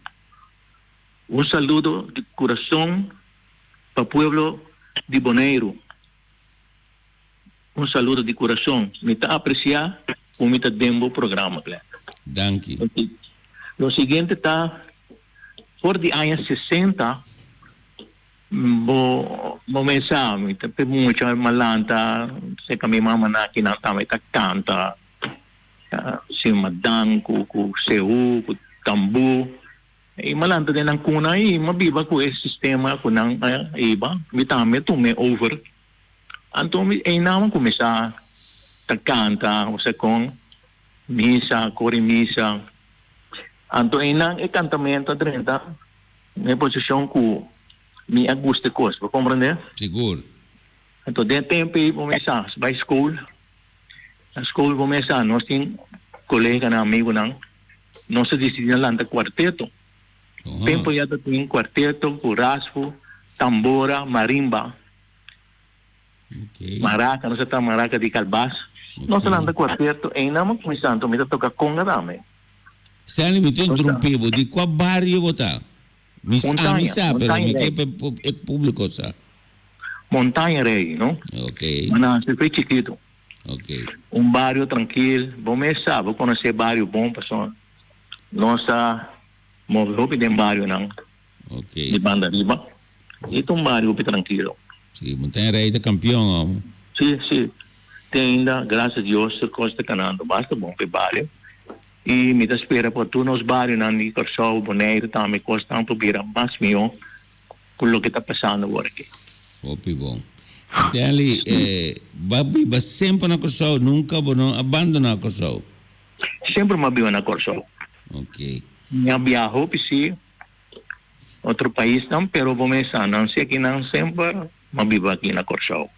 Un saludo di kurason pa pueblo di Boneiru. Un saludo di kurason. Mi ta apresiá ku mi ta den bo programa, Glenn. Danki. Lo siguiente ta, for di aña sesenta bo bo mes sa, mi ta pe mucha malanta serka mi mama nan aki nan tambe ta kanta simadan ku ku seú ku tambú. I m'a lanta den nan kuna i m'a biba ku e sistema ku nan a hiba. Mi tambe a tum'é over. Anto mi einan m'a kuminsá ta kanta, osea kon misa, kore misa. Anto einan e kantamentu a drenta den e posishon ku mi a gusta e kos, bo komprendé? Sigur. Anto den e tempu ei bo mester bai skol. Na skol bo mester nos tin koleganan, amigunan. Nos a disidí na lanta kuarteto. Tempu ya ta tin kuarteto ku raspu, tambora, marimba, maraka, nos a ta maraka di kalbas. Nos a lanta kuarteto, einan mi kuminsá, anto mi ta toka konga tambe. Stanley, mi ta interrumpí bo, di kua bario bo ta? Mi Montaña, ami sa, pero Montaña mi ke Rey. pa e públiko sa. Montaña Rey, no? Ok. Mi nase fe chikitu. Ok. Un bario trankil, bo mes sa, bo konosé bario bon pasobra nos ta move hopi den barionan Ok. di banda riba. E ta un bario hopi trankilo. Si, Montaña Rey ta kampion amo. Si, si. Te ainda, gracias Dios, tur kos ta kanando basta bon pa e bario. I mi ta spera pa tur nos barionan di Kòrsou, Boneiru tambe kosnan por bira mas mihó ku loke ta pasando awor aki. Hopi bon. Stanley, bo a biba semper na Kòrsou? Nunka bo no a bandoná Kòrsou? Semper mi a biba na Kòrsou. Ok. Mi a biaha hopi sí, otro paisnan, pero bo mes sa, nan si akinan semper mi a biba aki na Kòrsou.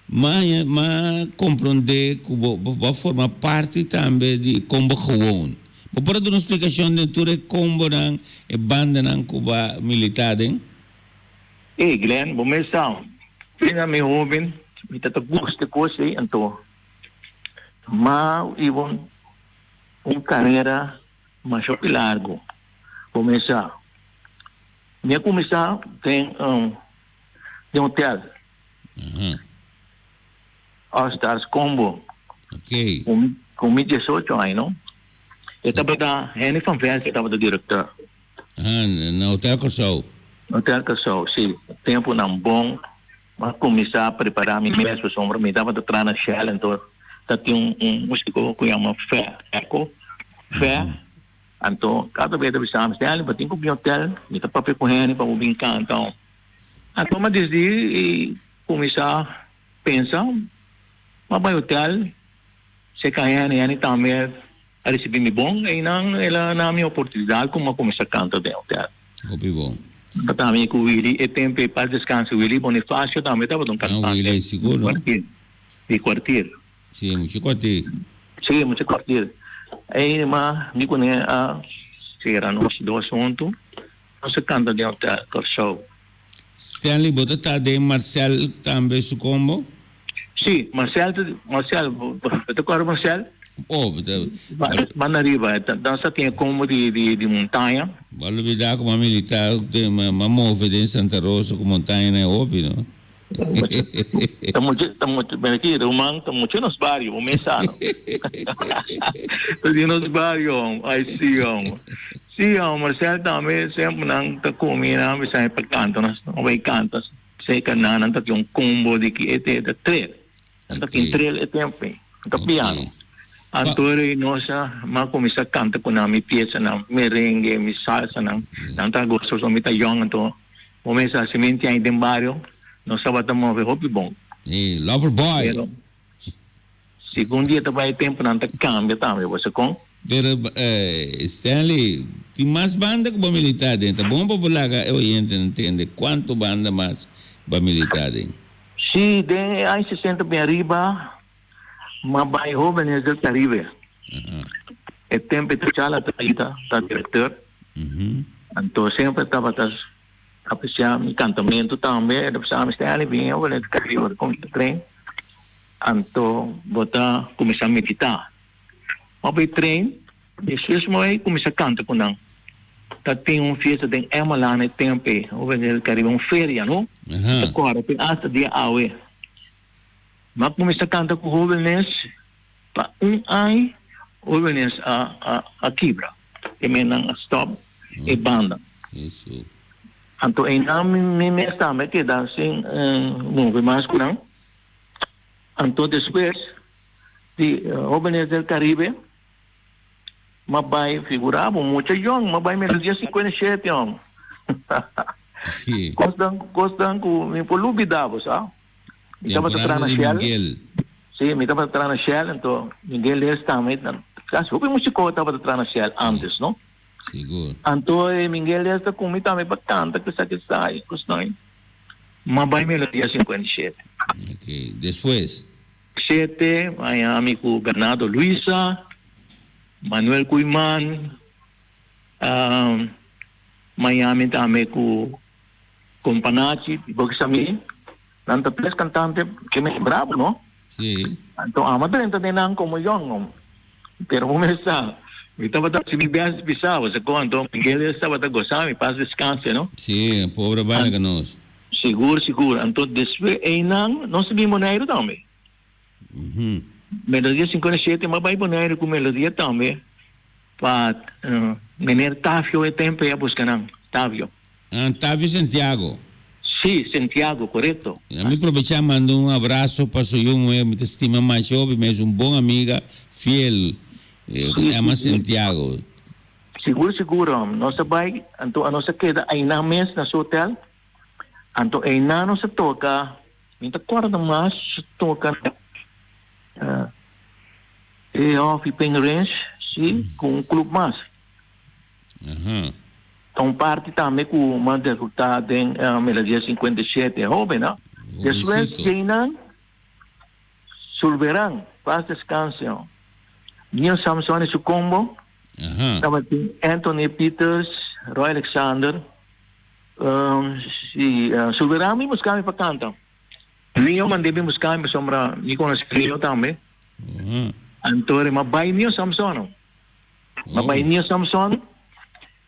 Ma m'a komprondé ku bo bo a forma parti tambe di Kombo Gewoon. Bo por a duna un splikashon den tur e kombonan, e bandanan ku bo a militá den? Ey Glenn, bo mes sa, pena mi hoben, mi ta ta gusta e kos ey, anto m'a hiba un karera masha hopi largo, bo mes sa. Mi a kuminsá den den hotel. All Stars Combo. Ok. Ku mi diesocho aña no. E tabata Henny van Velzen tabata directeur. Aha, na Hotel Kòrsou. Hotel Kòrsou, si. Tempunan bon. Mi a kuminsá prepará mi mes pasobra mi tabata traha na Shell anto. Ta tin un un músiko ku yama Fè, Echo, Fè. Anto kada bes ta bisa mi, Stanley, bo tin ku bin hotel, mi ta papia ku hende pa bo bin kanta. Anto mi a disidi i kuminsá pensa, mi a bai hotel, seka hende, hende tambe a risibí mi bon, einan el a na mi oportunidat ku mi a kuminsá kanta den hotel. Hopi bon. Tabata mi ku Willy e tempu ei, pas deskanse Willy Bonifacio tambe tabata un Ah, kantante Willy, sigur, no? di kwartier. Sí, mucha kwartier. Sí, mucha kwartier. Ei ma mi kuné a sera nos dos huntu, nos a kanta den Hotel Kòrsou. Stanley, bo ta ta den Marcel tambe su combo? Sí, Marcel ta, Marcel, bo ta kòrda Marcel? Oh, bo ta. Banda riba, nos ta tin e combo di di montaña. Bo a lubida ku m'a milita, m'a move den Santa Rosa ku montaña na e hopi, no? Ta mucho, ta mucho, ven aquí, ruman, ta mucho nos barrio, bo mes sa, no? Ta di nos barrio, ay sí, hom. Sí, hom, Marcel tambe semper nan ta cumi, nan bisa pa canta, nos no bay canta, seca nan, nan ta tin un combo di ki ete, ta trel. Nan ta tin trel e tempo ei, ta piano. Anto rei nos a ma cuminsa canta cu nan mi piesanan, merengue, mi salsanan, nan ta gosa pasobra mi ta yong anto bo mes a siminti ahi den bario nos tabata move hopi bon. E lover boy. Pero segun dia ta bai e temponan ta cambia tambe bo sa con. Pero Stanley, tin mas banda cu bo milita den, ta bon pa bo laga e oyentenan tende cuanto banda mas bo a milita den. Si, den e aña sesenta bin ariba m'a bai Jóvenes del Caribe. E tempo e T'Challa ta ta ta director. Anto semper tabata aprecia mi cantamento tambe. E ta bisa mi, Stanley, bin Jóvenes del Caribe, cuminsa train. Anto bo ta cuminsa medita. M'a bai train, despues m'a bai cuminsa canta cu nan. Ta tin un fiesta den Emmalaan e tempo ei, Jóvenes del Caribe, un feria, no? Ta corda te hasta dia awe. M'a cuminsa canta cu jóvenes pa un aña, jóvenes a a a kibra, e mennan a stop e banda. Anto einan mi mes tambe a keda sin move mas cu nan. Anto despues di Jóvenes del Caribe m'a bay, figura bo, mucha yong, m'a bay Melodia 57 yong. Cosnan, cosnan cu mi por lubida bo sa. Mi tabata traha na Shell. Sí, mi tabata traha na Shell, anto Miguel Leers tambe, casi hopi musico tabata traha na Shell antes, no? Sigur. Anto e Miguel Leers ta cu mi tambe pa canta kisa kisa y cosnan. M'a bay Melodia 57. Ok, despues? Shete, Miami cu Bernardo Luisa, Manuel Koeiman, Miami tambe cu Companachi, bo ki sa mi, nan ta tres cantante ke mi bravo no. Sí. Anto amo a drenta den nan como yong, pero bo mes sa, mi tabata haci mi best bisa bo sa con, anto Miguel es tabata gosa mi, paz descanse no. Sí, pobre banda cu nos. Sigur, sigur. Anto despues eynan nos ta bin Boneiru tambe. Melodia 57 m'a bay Boneiru cu Melodia tambe pa meneer Tavio e tempo ey a busca nan, Tavio. Ah, Tavio Santiago. Sí, Santiago, corecto. A mi probecha manda un abrazo pa su yu muher, mi ta stima masha hopi, mi es un bon amiga, fiel, cu yama Santiago. Sigur, sigur, nos a bay, anto nos a keda aynan mes na su hotel. Anto einan nos a toka, mi ta kòrda mas toka e hòfi Ping Range, si, ku un klup mas. Ta un parti tambe ku mi a debutá den Melodia 57, hóbennan. Despues djeinan, Sulberan, pas deskanse. Neil Samson i su kombo, tabatin Anthony Peters, Roy Alexander. Si, Sulberan mi buska mi pa kanta. Leo mand'é bin buska mi pasobra mi konosé Leo tambe. Anto m'a bai Neo Samson. M'a bai Neo Samson,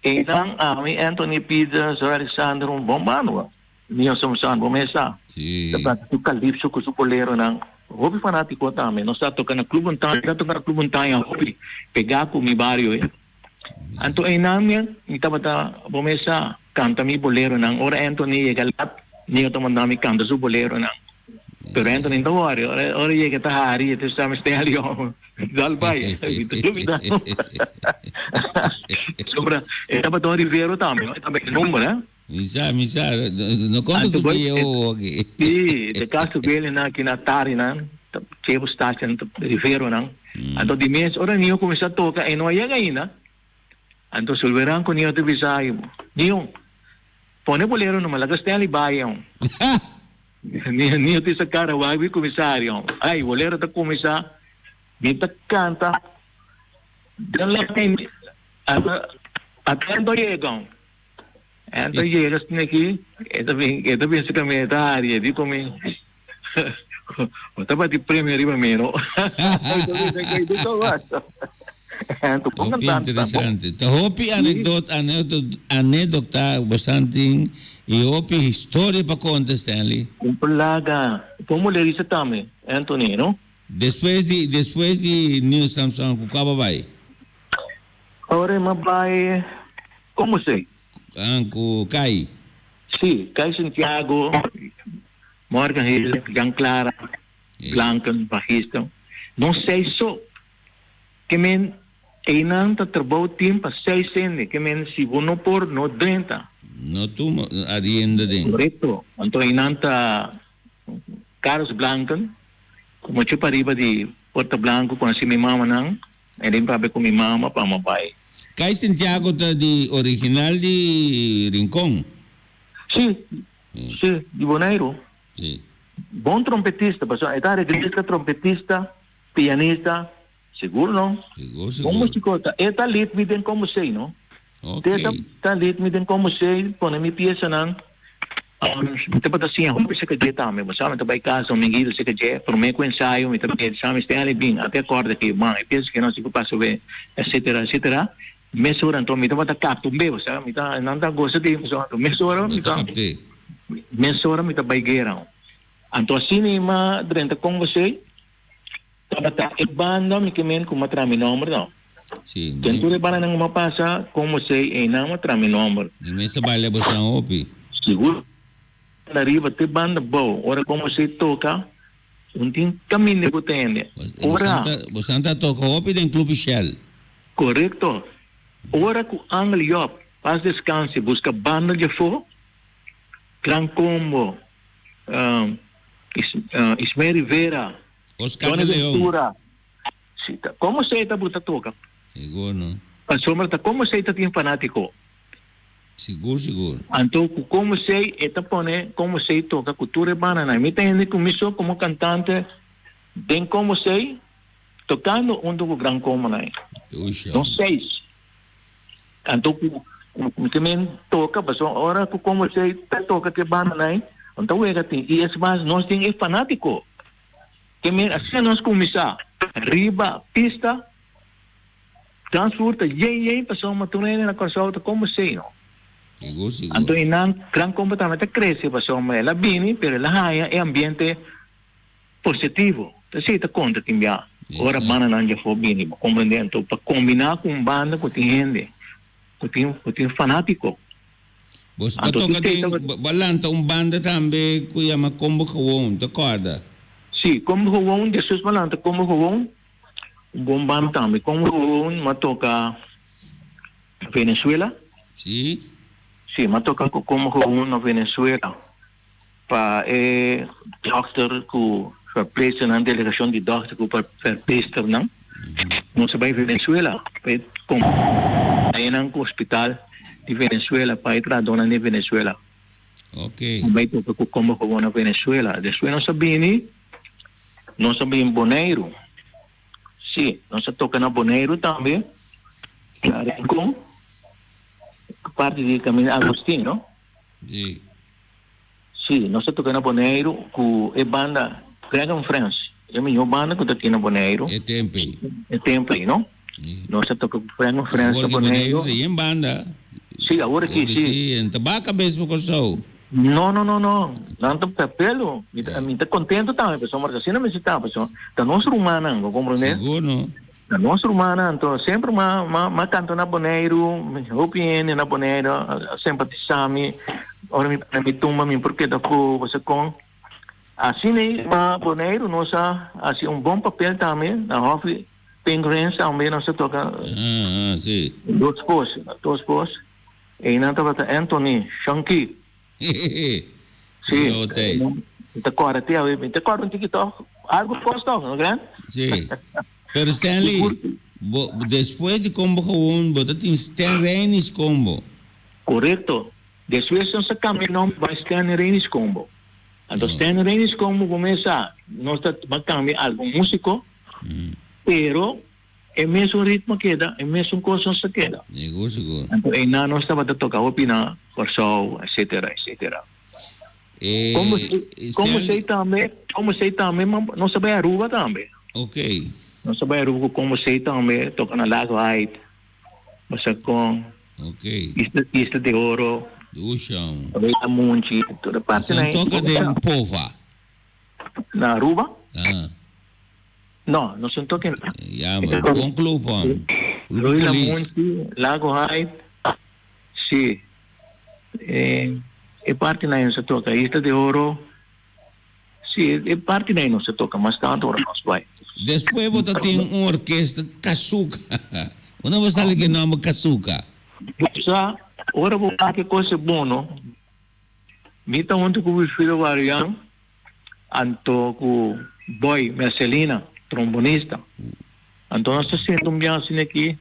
einan ami, Anthony Peters, Roy Alexander, un bon banda. Neo Samson, bo mes sa. Ta planta su kalipso ku su boleronan. Hopi fanátiko tambe. Nos ta toka na Club Montaña, ta toka na Club Montaña hopi pegá ku mi bario ei. Anto einan mi mi tabata bo mes sa kanta mi boleronan. Ora Anthony yega lat, mi a ta manda mi kanta su boleronan. Pero Anthony no worry, ora ora yega ta hari, e ta sa mi Stanley om. Dal bai, mi ta lubida. Sobra, e tabata un Rivero tambe, no? E tabata e nomber, eh? Mi sa, mi sa. No konta su bieu aki. Sí, de Castro Bele nan aki na Tari nan, Chevo Station, Rivero nan. Anto di mes ora Nio kuminsá toka e no a yega ainda. Anto Sulveran ku Nio ta bisa, Nio, pone bolero numa, laga Stanley bai aun. Nio ta isa kara wak bi kumisario. Ai, bolero ta kuminsá, mi ta kanta, den la ata yega aun. Anto yega asina aki, e ta bin, e ta bin su camioneta hari, e di cu mi, Bo ta bati premio riba mi, no? Anto, bon Hopi cantante, ta bon. interesante. Ta hopi anecdot, anecdot, anedocta bosan tin y hopi historia pa conta, Stanley. Un plaga. Bon mulerista tambe, Anthony, no? Despues di, despues di New Samsung, cu cua bo bai? Ora e bai Como sei? Ah, cu Kai. Si, Kai Santiago, Morgan Hill, Jan Clara, Blanken, bajista. Nos seis so. Ke men einan ta trabou tin pa seis hende. Ke men si bo no por, no drenta. No tuma arienda den. Korekto. Anto einan ta Carlos Blanken, ku muchu pariba di Puerto Blanco, konosi mi mamanan. Mi tin papia ku mi mama pa mi bai. Kai Santiago ta di original di Rincon? Si, si, di Boneiru. Si. Bon trompetista, pasobra e ta areglista, trompetista, pianista, sigur no? Sigur, sigur. Bon musiko ta. E ta lead mi den Como Sei, no? Ok. E ta ta lead mi den Como Sei, pone mi piesanan. Mi tabata siña hopi cerca dje tambe, bo sa, mi ta bai casa un minguito cerca dje, prome cu ensayo mi ta pidi, sa mi Stanley bin, a te acorda ki man e piensa ki no si cu pasa be, etcetera, etcetera. Mesora anto mi tabata capta un be, bo sa, mi ta, nan ta goza di, pasobra anto mesora mi ta, mesora mi ta bai guera. Anto asina mi a drenta con bosey, tabata e banda mi ke men cu mi a traha mi nomber no. Sí. Den tur e bandanan cu mi a pasa, con bosey eynan mi a traha mi nomber. Mi mes a baila bosan hopi. Sigur. Banda riba te banda bou, ora con bosey toca, un tin caminda cu ta hende. Ora. Bosan ta toca hopi den Club Shell. Corecto. Ora cu Angel Job, pas descanse, busca banda djafó, Gran Combo, Ismael Rivera, Oscar Johnny de Leon. Ventura. Si, ta como esey ta buta toca. Sigur no. Pasobra ta como esey ta tin fanatico. Sigur sigur. Anto cu como esey e ta pone como esey toca cu tur e bandanan. Mi ta hende cu mi so como cantante den como esey tocando hunto cu Gran Combo nan. Usha. Nos seis. Anto cu cu ke men toca pasobra ora cu como esey ta toca cu e bandanan nan ta wega tin y es mas nos tin e fanatico. Ke men asina nos kuminsá riba pista, dansvloer ta yen yen pasobra tur hende na Kòrsou ta konosé no. Sigur sigur. Anto e nan gran kompa tambe ta krese pasobra el a bini pero el a haña e ambiente positivo. Ta esei ta konta tin bia ora bandanan djafó bini bo komprendé. Anto pa kombiná ku un banda ku tin hende ku tin ku tin fanátiko. Bo a toca den, bo a lanta un banda tambe cu yama Combo Gewoon, ta corda? Sí, Combo Gewoon, despues bo a lanta Combo Gewoon, un bon banda tambe. Combo Gewoon mi a toca Venezuela. Sí. Sí, mi a toca cu Combo Gewoon na Venezuela pa e dokter cu verpleegsternan, delegacion di dokter cu verpleegsternan. Nos a bay Venezuela pa e compañenan cu hospital di Venezuela pa e trahadornan di Venezuela. Ok. Nos bay toca cu Combo Gewoon na Venezuela. Despues nos a bini, nos a bin Boneiru. Si, nos a toca na Boneiru tambe, na Rincon, parti di Caminda Agustin, no? Si. Sí, nos ta toca na Boneiru cu e banda Greg and Friends. E miho banda cu ta aki na Boneiru. E tempo ei. E tempo ei, no? Nos ta toca cu Greg and Friends na Awor ki Boneiru. Boneiru ta yen banda. Sí, awor aki, sí. Sí, en ta baca bes pa Kòrsou. No, no, no, no. Nan ta pelo. Mi ta, mi ta contento tambe, pasobra asina mester ta, pasobra ta nos rumannan, bo comprende? Sigur, no? Ta nos rumannan, anto semper m'a, m'a, m'a canta na Boneiru, hopi hende na Boneiru a, a simpatisa mi, ora mi pone mi tumba mi por keda afó, bo sa con. Asina ei pa Boneiru nos a hasi un bon papel tambe na Hòfi Pengrens tambe nos a toka dos kos, dos kos. Einan tabata Anthony Shonky. Sí, mi ta kòrda te awe, mi ta kòrda un tiki tòg, algu kos tòg, no Glen? Sí. Pero Stanley, bo despues di Combo Gewoon bo ta tin Stan Reinis Combo. Korekto. Despues nos a kambia nomber bai Stan Reinis Combo. Anto Stan Reinis Combo bo mes sa, nos ta a kambia algun músiko, pero e mesun ritmo keda, e mesun kos nos ta keda. Sigur, sigur. Anto einan nos tabata toka hopi na Kòrsou, etcetera, etcetera. Como como sei tambe, como sei tambe, nos a bai Aruba tambe. Ok. Nos a bai Aruba ku como sei tambe, toka na Lago Height, Masacon. Ok. Isla, Isla de Oro. Dusham. Rey Munchi, tur e parti na. Toka den Pova. Na Aruba? Ah. No, nos no toka na. Ja, maar bon club man. Club Rey Munchi, Lago Height. Si. E, e parti na nos a toka. Isla de Oro. Si, e parti na nos a toka mas tanto ora nos bai. Despues bo ta tin un orkesta Kasuka. Unda bo sali ku e nomber Kasuka? Bo sa, ora bo wak e kos e bon no. Mi ta huntu ku Wilfrido Varian, anto ku Boy Mercelina, trombonista. Anto nos ta sinta un biaha asina aki.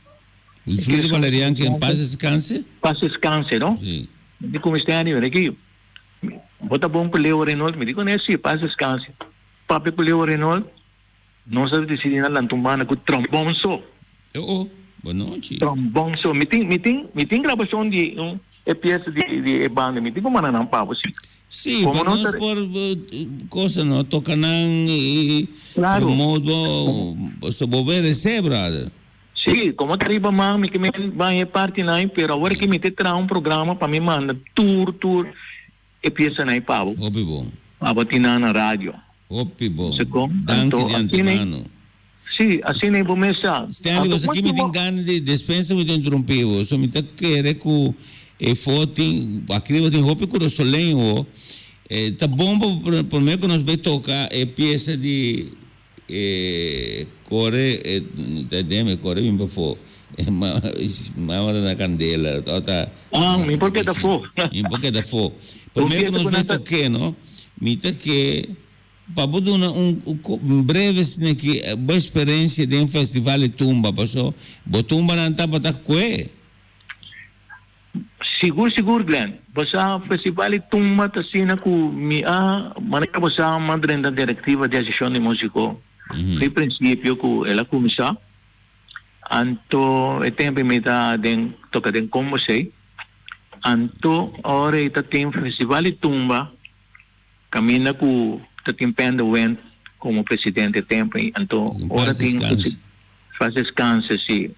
Wilfrido Valerian ke en pas descanse? Pas descanse, no? Si. Mi di ku mi Stanley, mira aki, bo ta bon ku Leo Reynold? Mi di ku ne, si, pas descanse. Papia ku Leo Reynold, nos a disidi na lanta un banda ku trombon so. Oh, oh, bonochi. Trombon so. Mi tin, mi tin, mi tin grabacion di un e pieza di, di e banda. Mi tin ku manda nan pa bo, si. Sí, pa nos por cosa no, toca nan y Claro. promote bo, so bo merece, brother. Sí, como ta riba man, mi ke men ban e parti nan, pero awor ke mi te traha un programa pa mi manda tur, tur e piesanan pa bo. Hopi bon. Pa bo tin nan na radio. Hopi bon. Sekon? Danki Anto, di asina, antemano. sí, asina bo mes sa. Stanley, Anto, bo sa ki mi tin gana di despensa mi ta interumpi bo, so mi ta kere ku e fo tin, aki riba tin hopi kurasoleño ho, ta bon pa prome ku nos bai toka e piesa di E kore e ta dem e kore bin pafó e mama ta na kandela o ta Ah, mi por keda fó. Mi por keda fó. Promé ku nos bai tok'é no, mi ta ke pa bo duna un breve sneki bo eksperensia den festival di tumba paso bo tumbanan tabata kue. Sigur sigur Glenn, bo sa festival di tumba ta asina ku mi a manera bo sa m'a drenta directiva di Asociacion di Musico di principio ku el a cuminsa anto e tempo mi ta den toca den combo sei anto ora e ta tin festival di tumba caminda ku ta tin Pende Went como presidente e tempo anto ora tin Paz descanse si.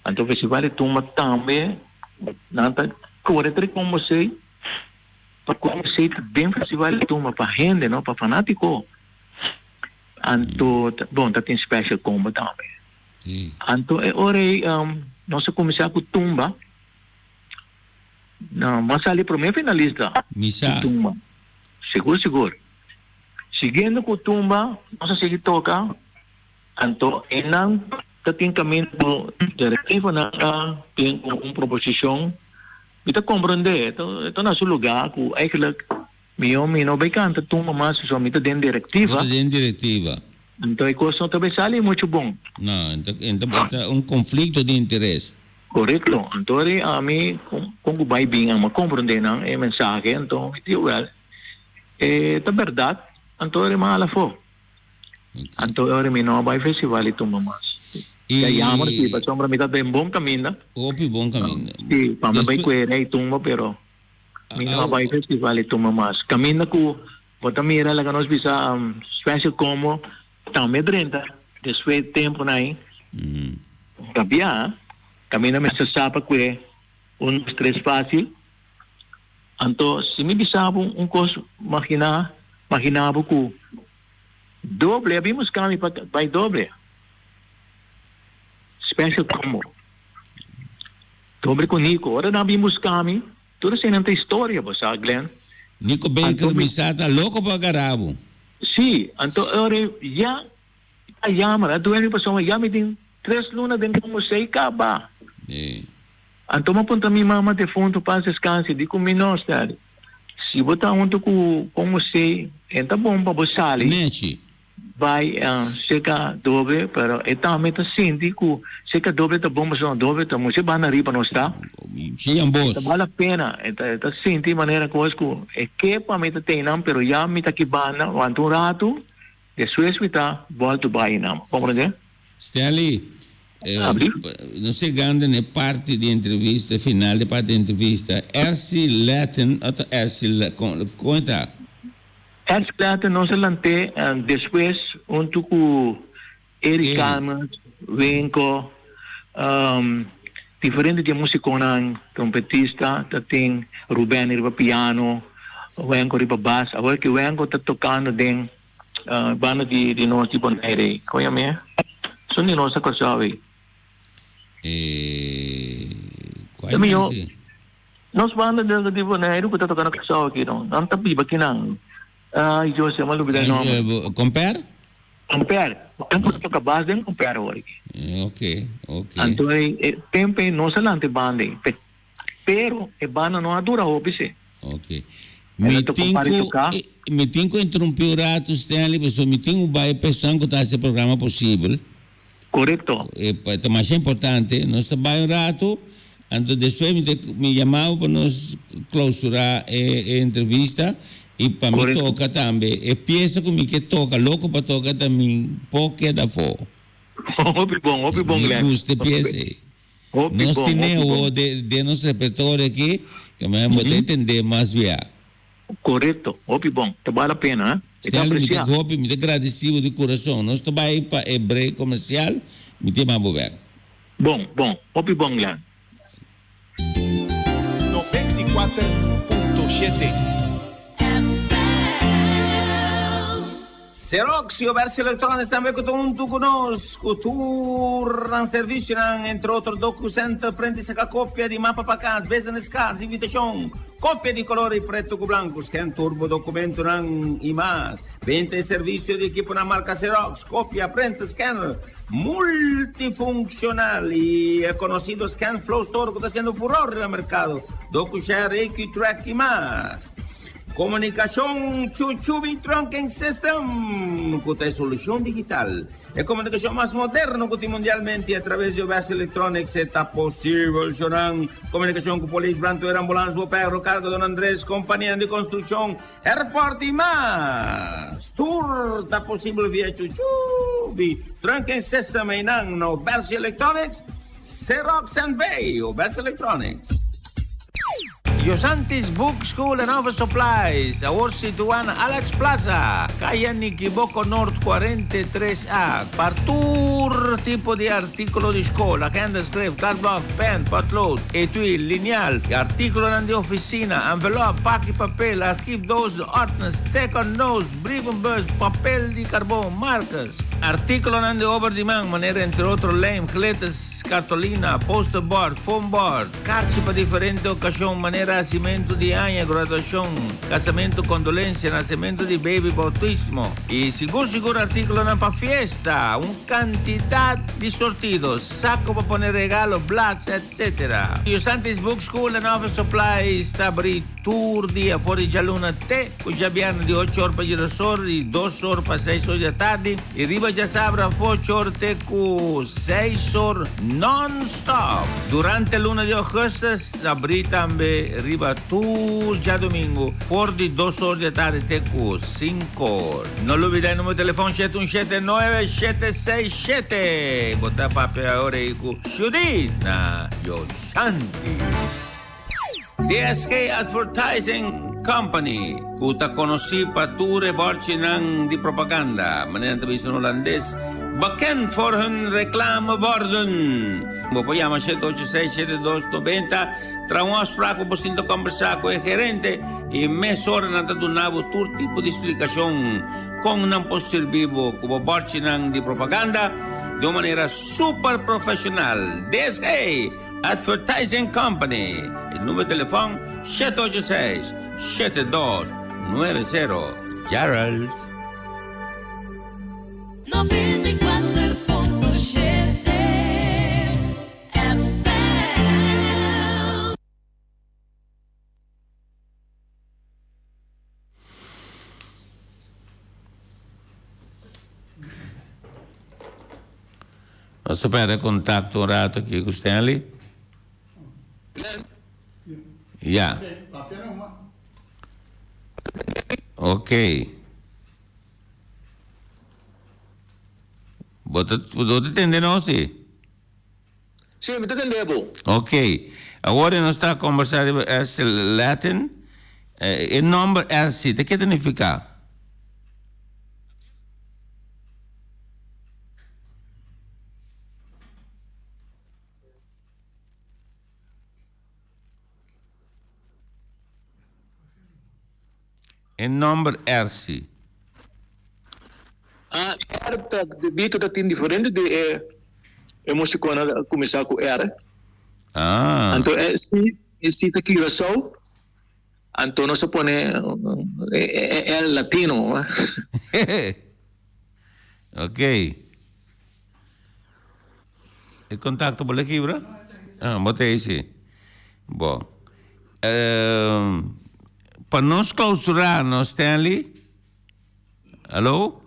Anto festival di tumba tambe nan ta kore tri kon bosei pa kon bosei ta den festival di tumba pa hende no pa fanatiko anto bon ta tin special combo tambe anto e ora ei nos a kuminsá ku tumba no bo a sali prome finalista Mi sa. ku tumba sigur sigur siguiendo ku tumba nos a sigui toka Anto einan ta tin kaminda ku direktivonan a bin ku un proposishon. Mi ta komprondé, e ta na su lugá ku eigentlik mihó mi no bai kanta tumba mas pasobra mi ta den direktiva. Bo ta den direktiva. Anto e kos no ta bai sali muchu bon. No, e ta un konflikto di interes. Korekto. Anto ri ami kon ku bai bin a komprondé nan e mensahe anto mi di wèl e ta bèrdat anto ri m'a hala afó. Anto e ora mi no a bai festival di tumba mas. Ta jammer si, pasobra mi ta den bon kaminda. Hopi bon kaminda. Si, pa mi bai kue rei tumba, pero mi no a bai festival di tumba mas. Kaminda ku bo ta mira laga nos bisa special combo tambe drenta despues temponan ei. Rabia, kaminda mester sa pa kue un, dos, tres fácil. Anto si mi bisa bo un kos, magina, magina bo ku Doble, a bin busca mi pa bay doble. Special combo. Doble cu Nico. Ora nan a bin busca mi, tur esey nan ta historia, bo sa, Glenn. Nico Baker, mi sa ta loco pa gara bo. Sí, anto ora ya a yama, a duele pasobra ya mi tin tres luna den como sei caba. Sí. Anto mi puntra mi mama defunto paz descanse, di cu mi no, Stanley, si bo ta hunto cu como sei, e ta bon pa bo sali. Nechi. Bai cerca doble, pero e tambe ta sinti cu cerca doble ta bon pasobra doble ta mucho banda riba nos ta. Sí, ambos. Ta bal la pena, e ta, e ta sinti manera cos cu e ke pa mi ta teinan, pero ya mi ta aki banda, wanta un rato, despues mi ta bolto bai einan. Comprende? Stanley, nos yegando na e parti di entrevista, final di e parti di entrevista. Ersie Latin, o ta Ersie, con, con e ta? Ersie Latin nos a lant'é despues hunto cu Eric Calmes, Wenco, diferente di e musiconan, trompetista ta tin Ruben riba piano, Wenco riba bas. Awor ki Wenco ta tocando den banda di di nos di Bonaire, como yama e? Esun di nos ta Kòrsou ei. Cual ta ese? Nos banda di Boneiru ku ta toka na Kòrsou aki no, nan ta biba kinan. Ay Dios, ya mi a lubida e nòmber. Komper? Komper. Nan ta toka bas den Komper awor aki. Ok, ok. Anto e tempu ei nos a lanta e banda ei. Pero e banda no a dura hopi si. Ok. Mi tin ku mi tin ku interumpi un ratu Stanley pasobra mi tin ku bai e personan ku ta hasi e programa posibel. Korekto. E ta masha importante. Nos ta bai un ratu, anto despues mi ta mi yama bo pa nos klausurá e e entrevista i pa mi toka tambe. E piesa ku mi ke toka, loko pa toka ta mi por keda afó. Hopi bon, hopi bon Mi Glenn. gusta e piesa ei. Hopi Nos bon, tine hopi bon. awor den den nos repertorio aki, ke mi bo ta entendé mas bia. Korekto, hopi bon. Ta bal la pena, eh. Mi ta Stanley, mi ta apresiá. hopi, mi ta gradisí bo di kurason. Nos ta bai pa e break komersial, mi ta yama bo bèk. Bon, bon. Hopi bon, Glenn. 94.7. Xerox y Obersi Electronics tambe cu ta hunto cu nos cu tur nan servicionan, entre otro DocuCenter, print y saca copia di mapa pa cas, business cards, invitacion, copia di color y preto cu blanco, scan tur bo documentonan y mas. Benta y servicio di equiponan marca Xerox, copia, printer, scanner multifuncional y e conocido ScanFlow Store cu ta haciendo furor riba mercado, DocuShare, AQTrack y mas. Komunikashon Chuchubi Trunking System ku ta e solushon digital, e komunikashon mas moderno ku tin mundialmente i atraves di Obes Electronics e ta posibel shonan komunikashon ku polis, brandweer, ambulans, boperro, karga Don Andres, kompanianan di konstrukshon, airport i mas. Tur ta posibel via Chuchubi Trunking System einan na Obes Electronics, Xerox NV, Obes Electronics. Yosantis Book School and Office Supplies, awor situá na Alex Plaza, Kaya Nikiboko Noord 43 A, pa tur tipo di artíkulo di skol, agenda, skref, kladblòk, pèn, pòtlood, etui, linial, i artíkulonan di ofisina, envelòp, paki papel, archiefdoos, ordners, tekendoos, brievenbus, papel di karbon, markers, artíkulonan di obra di man, manera entre otro lijm, glitters, kartolina, posterboard, foamboard. Karchi pa diferente okashon manera hasimentu di aña, graduashon, kasamentu, kondolensia, nasementu di beibi, boutismo i sigur sigur artíkulonan pa fiesta, un kantidat di sortido, sako pa pone regalo, blas, etc. Yosantis Book School and Office Supplies ta abrí tur dia for di djaluna te ku djabièrnè di ocho or pa djedos or i dos or pa seis or di atardi i riba djasabra ocho or te ku seis or non Stop! Durante luna di augustus ta abrí tambe riba tur djadumingu for di dos or di atardi te ku sinku or. No lubida e numero telefon shete un shete nuebe shete seis shete. Bo ta papia awor ei ku Judith na Yoshanti. DSK Advertising Company, ku ta konosí pa tur e bòrchinan di propaganda, manera nan ta bisa na hulandes, bekend voor hun reclameborden. Bo por yama 786 7290, traha un afspraak pa bo sinta kòmbersá ku e gerente i mesora nan ta duna bo tur tipo di splikashon kon nan por sirbi bo ku bo bòrchinan di propaganda di un manera super profeshonal. DSK! Advertising Company. E numero di telefon 786 7290. Gerald. 94.7 FM. Nos ta perde contacto un rato aki cu Stanley. Ya. Ok. Bo ta, bo ta tende nos, si? Sí, mi ta tende bo. Ok. Awor nos ta conversa riba RC Latin. E nomber RC, ta ke ta nifica? E nomber RC. Ah, R ta debí ku ta tin diferente di e e musikonan a kuminsá ku R. Ah. Anto e C, e C ta Curaçao, anto nos a pone e L latino. Ok. E kontakto bo le kibra? Ah, bo ta ei si. Bo. Pa nos klausurá no, Stanley? Alo?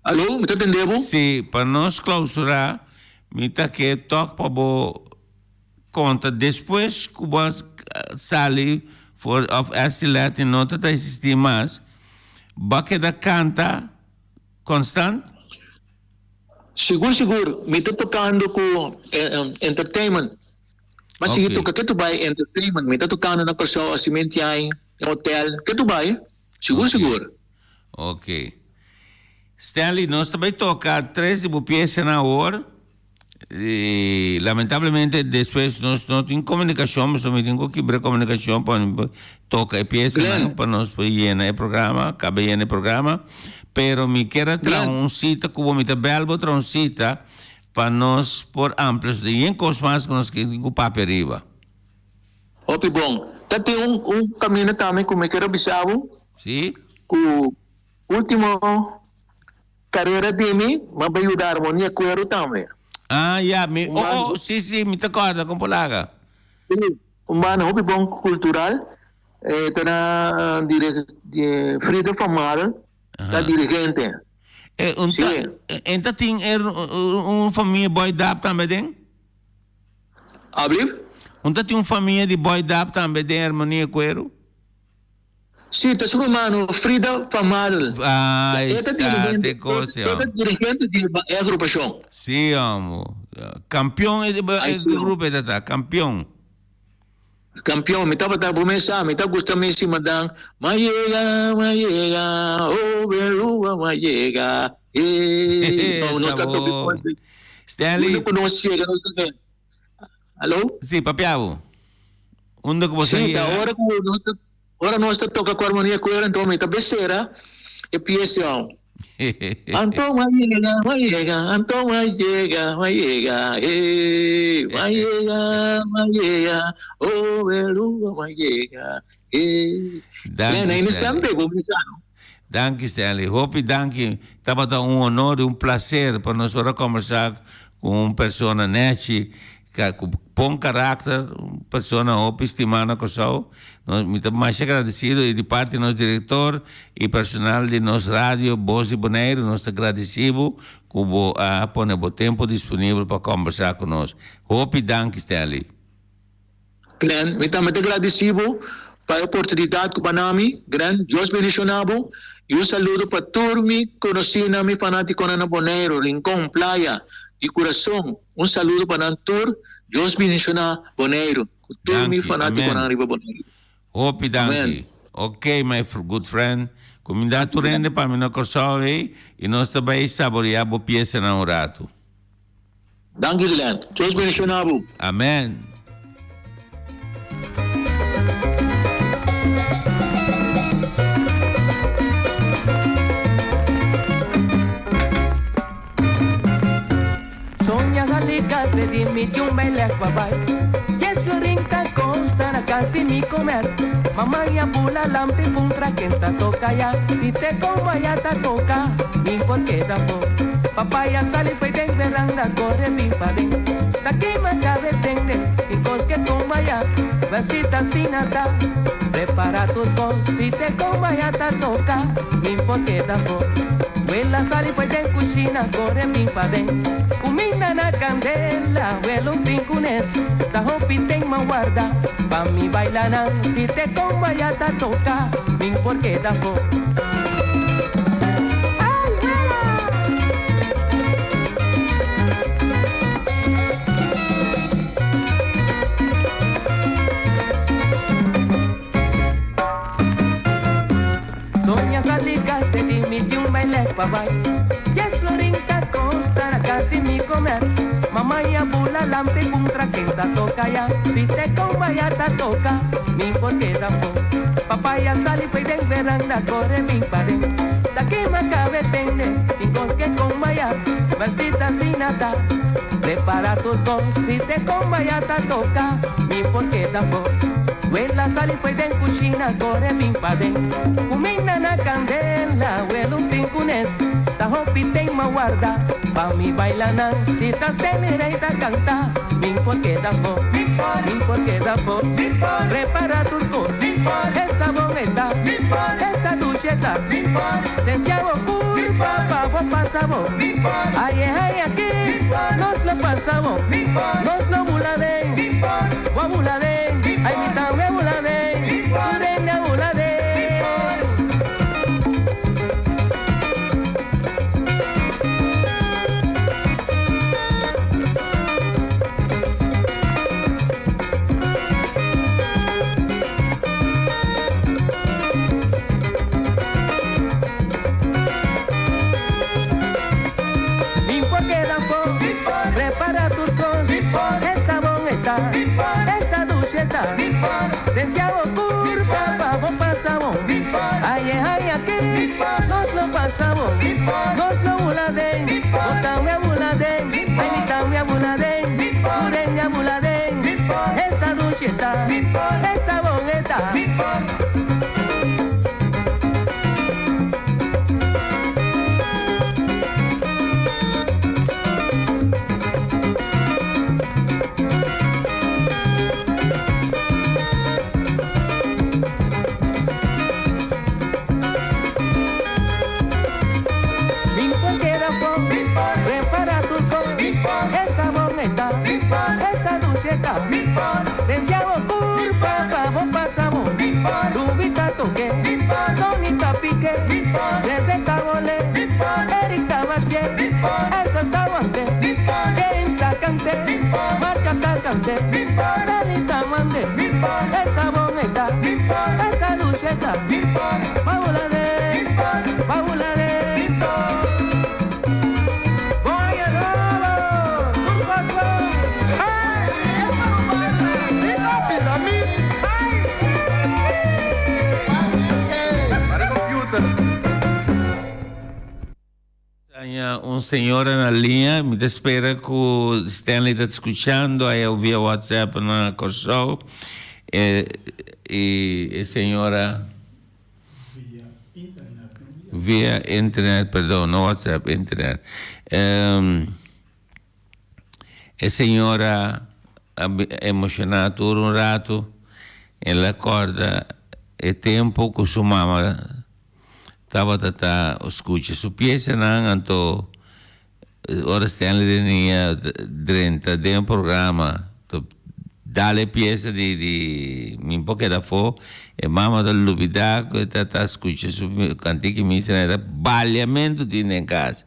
Alo, mi ta tende bo? Si, pa nos klausurá, mi ta ke tòg pa bo konta despues ku bo a sali for òf SC Latin no ta ta eksistí mas, bo a keda kanta konstant? Sigur sigur, mi ta tocando cu entertainment. M'a sigui toca ke tu bay entertainment, mi ta tocando na Curaçao Cimentiain, den hotel, ke tu bay, sigur sigur. Ok. Stanley, nos ta bay toca tres di bo piesanan awor. Y lamentablemente despues nos no tin comunicacion, pasobra mi tin cu kibra comunicacion pa mi por toca e piesanan pa nos por yena e programa, caba yena e programa. Pero mi kier a traha un cita cu bo, mi ta bel bo traha un cita pa nos por amplia su yen cos mas cu nos tin cu papia ariba. Hopi bon. Ta tin un un caminda tambe cu mi kier a bisa bo. Si. Cu ultimo Carera di mi, ma bay yuda Armonia Cuero tambe. Ah, ya, mi, oh, oh, si, si, mi ta corda con Polaga. Si, un banda hopi bon cultural, e ta na dire, Frida van Marel ta dirigente. E, un ta, en ta tin er, un famia Boy Dap tambe den? Ablief? Un ta tin un famia di Boy Dap tambe den Armonia Cuero? Sí, ta su hermano Frida van Marel. Ah, E ta sa dirigente, te cos, e ta hombre. dirigente di e agrupacion. Sí, hombre. Campeón e, Ay, e sí. grupo e ta, campeón. Campeón, mi tabata bo mes sa, mi ta gusta mi si madan, Ma yega, ma yega, oh Beruba, ma yega, eh. No, nos Está ta topi bon. fuerte. Stanley. Unda cu nos yega, nos ta den. Alo? Sí, papia bo. Unda cu bo sa Sí, ta yega? ora cu nos ta, ora nos ta toca cu Armonia Cuero, enton mi ta besera e pieza. Anto a yega, a yega, anto a yega, a yega, eh, a yega, a yega, oh, Beluga, a yega, eh. Danki, Nena, y Stanley. stampe, bo mi sa, no? Danki, Stanley. Hopi danki. Tabata un honor y un placer pa nos por a conversa cu un persona nechi, cu bon karakter, un persona hopi stimá na Kòrsou. Nos, mi ta masha agradesido i di parti nos direktor i personal di nos radio Bos di Boneiru nos ta gradisí bo ku bo a pone bo tempu disponibel pa kòmbersá ku nos. Hopi danki Stanley. Glenn, mi tambe ta gradisí bo pa e oportunidat ku bo a na mi. Glenn, Dios bendishoná bo i un saludo pa tur mi konosínan, mi fanátikonan na Boneiru, Rincon, Playa, di kurason. Un saludo pa nan tur, Dios bendiciona Boneiru cu tur mi Danki, fanaticonan amen. riba Boneiru. Hopi danki. Amen. Ok my good friend, cuminda tur hende pa mi na Corsou ey y nos ta bay saborea bo piesanan un rato. Danki Glenn, Dios bendiciona bo. Amen. Sonia sali kas di mi di un baile babai. Yes, florin ta consta na. cas di mi comer. Mama ya bula lampi puntra kenta toca ya. Si te como ya ta toca, mi por queda po. Papaya sale fue den veranda corre mi paden. Ta quema cabe tende, y cos que toma ya. Besita sin ata, prepara tu cos. Si te como ya ta toca, mi por queda po. Wela sale fue den cucina corre mi paden. Kumina na candela, huelo un pincunes. Ta hopi ten ma guarda, pa mi bailana. Si te como ya ta toca, mi por queda po. Soña salika se dimiti un baile pa bai. Yes florinta costa la casa de mi comer. Mamá ya bula lampe puntra quenta toca ya. Si te coma ya ta toca, mi por queda po. Papá ya sale fue den veranda corre mi padre. Ta quema cabe tende, tingos que coma ya. Versita sin nada. Prepara tu tos, si te coma ya ta toca, mi por queda po. Wela sale fue den cucina corre mi padre. Kumina na candela, huelo un tincunes. Ta hopi ten ma guarda, pa mi bailana. Si tas temera y ta canta, mi por queda po. Mi por queda po. Prepara tu cos, esta boneta, esta ducheta. Senciavo culpa, pavo pasavo. Ay, ay, aquí, nos lo pasamos. Nos lo buladen, guabuladen. Ay, mi tambe buladen, turenga buladen. Mi por queda po, prepara tu cos, esta boneta, esta ducheta, senciavo curva, pavo pasavo, ay, ay, aquí, nos lo pasamos, nos lo buladen, botame buladen, ay, mi tambe buladen, turenga buladen, esta ducheta, esta boneta. Mi por queda po, prepara tu cos, esta boneta, esta ducheta, senciavo culpa, pavo pasavo, Rubita toque, Sonita pique, Receta volé, Erika Batie, Elsa Tawante, James Tacante, Marcha Tacante, Danita Mande, esta boneta, esta ducheta, Babulade, Babulade. Voy a robo, un poco. Aña un señora na liña, mi ta spera ku Stanley ta skuchando aya via WhatsApp na Kòrsou. E i e señora via internet, perdon, no WhatsApp, internet. E señora a emoshoná tur un ratu, el a kòrda e tempu ku su mama tabata ta skucha su piesanan, anto ora Stanley den niña drenta den e programa to dal e piesa di di Mi por keda afó, e mama ta lubidá ku e ta ta skucha su kantiki misa, e ta baliamentu tin den kas.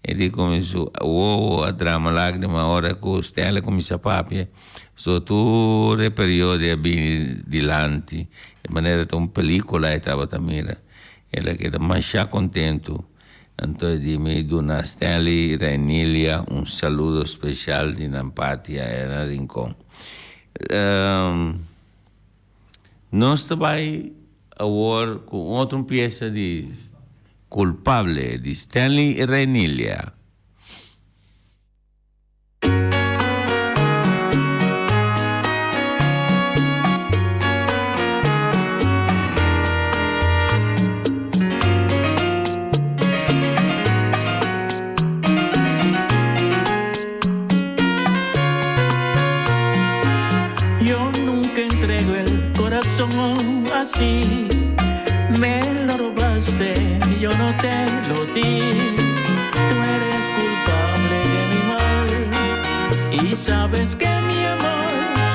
E di ku su wowo a drama lágrima ora ku Stanley kuminsá papia. So tur e periodo a bini dilanti, e manera ta un pelíkula e tabata mira. El a keda masha kontentu. Anto e di mi duna Stanley i Rainilia un saludo speshal di nan parti aya na Rincon. Nos ta bai awor ku otro piesa di Culpable di Stanley i Rainilia. Yo nunca entrego el corazón así. Me lo robaste, yo no te lo di. Tú eres culpable de mi mal y sabes que mi amor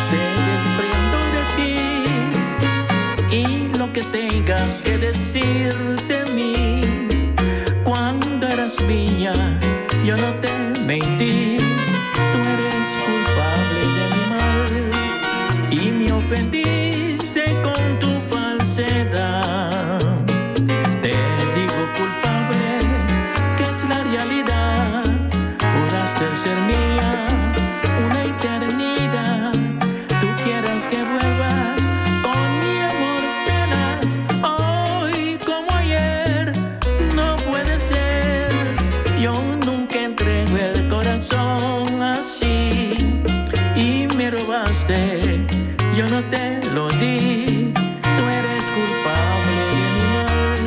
se desprende de ti. Y lo que tengas que decir de mí, cuando eras mía, yo no te mentí. Tú eres culpable de mi mal y me ofendiste con tu falsedad. Te digo culpable, que es la realidad. Juraste ser mía una eternidad. Tú quieras que vuelvas con mi amor tenaz. Hoy como ayer, no puede ser. Yo nunca entrego el corazón así y me robaste, yo no te lo di. Tú eres culpable de mi mal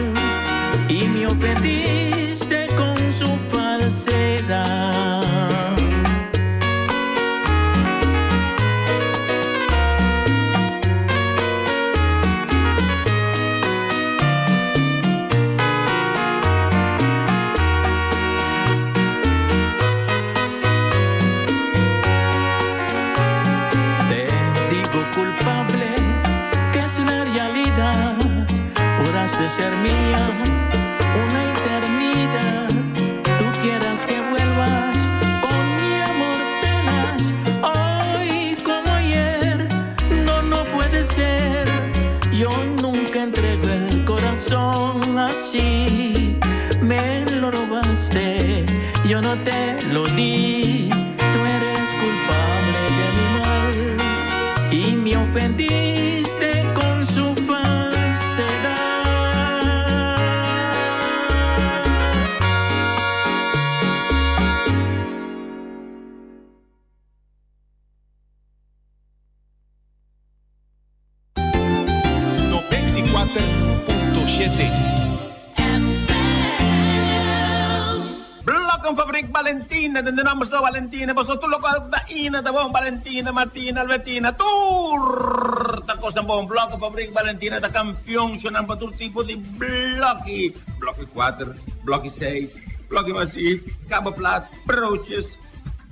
y me ofendiste con su falsedad. Te digo culpable, que es la realidad. Juraste ser mía una eternidad. Tú quieras que vuelvas con mi amor tenaz. Hoy como ayer, no, no puede ser. Yo nunca entrego el corazón así. Me lo robaste, yo no te lo di. Tú eres culpable de mi mal y me ofendiste con su falsedad. 94.7. Blokkenfabriek Valentina, den de nombre Valentina, vosotros tur loke ta ina ta bon, Valentina, Martina, Albertina, tur ta kos ta bon, Blokkenfabriek Valentina ta kampion, shonan pa tur tipo di blokki, blokki kuater, blokki seis, blokki masief, kaba plat, broodjes,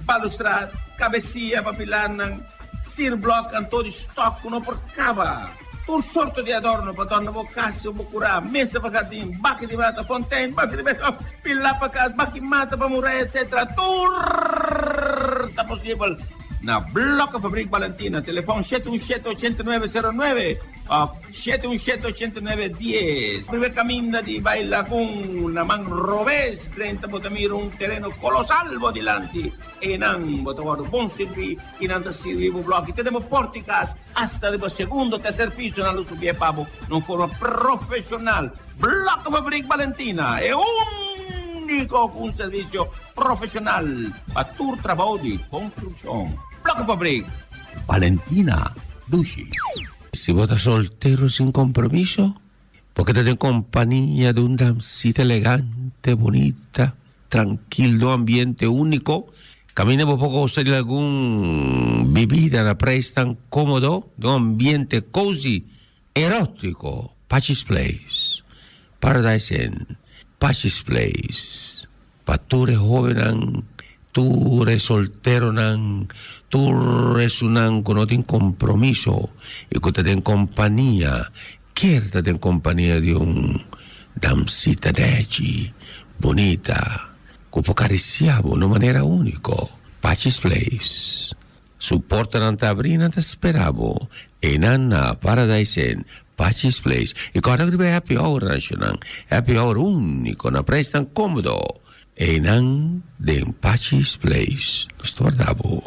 balustrad, kabesia pa pilarnan, sierblok, anto di stok ku no por kaba. Tur sorto di adorno pa dòrna bo kas o bo kurá, mesa pa jardin, baki di mata, fontein, baki di beton, pilá pa kas, baki mata pa muraya, etc. Tur ta posibel na Blokkenfabriek Balentina. Telefòn shete un shete ochenta i nuebe sero nuebe òf shete un shete ochenta i nuebe dies. Primer kaminda di bai Lagun na man robes drenta bo ta mira un tereno kolosal bo dilanti. Einan bo ta wòrdu bon sirbí i nan ta sirbi bo blòki te den bo pòrti kas. Hasta riba segundo, tercer piso nan lo subié pa bo na un forma profesional. Blokkenfabriek Balentina, e único cu un servicio profesional pa tur trabou di construccion. Blokkenfabriek Balentina, dushi. Si bo ta soltero sin compromiso, bo keda den compania di un damsita elegante, bunita, Trankil den un ambiente úniko. Kaminda bo por gosa di algun bibida na preis tan kómodo den un ambiente cozy, erótiko. Pachi's Place, Paradise Inn, Pachi's Place, pa tur e hóbennan, tur e solteronan, tur esunnan ku no tin kompromiso i ku ta den kompania Kier ta den kompania di un damsita dèchi, bunita, ku por karisiá bo na un manera úniko. Pachi's Place. Su portanan ta abrí i nan ta spera bo. Einan na Paradise Inn, Pachi's Place. I kòrda riba e happy hour nan shonnan. Happy hour úniko na preisnan kómodo. Einan den Pachi's Place. Nos ta warda bo.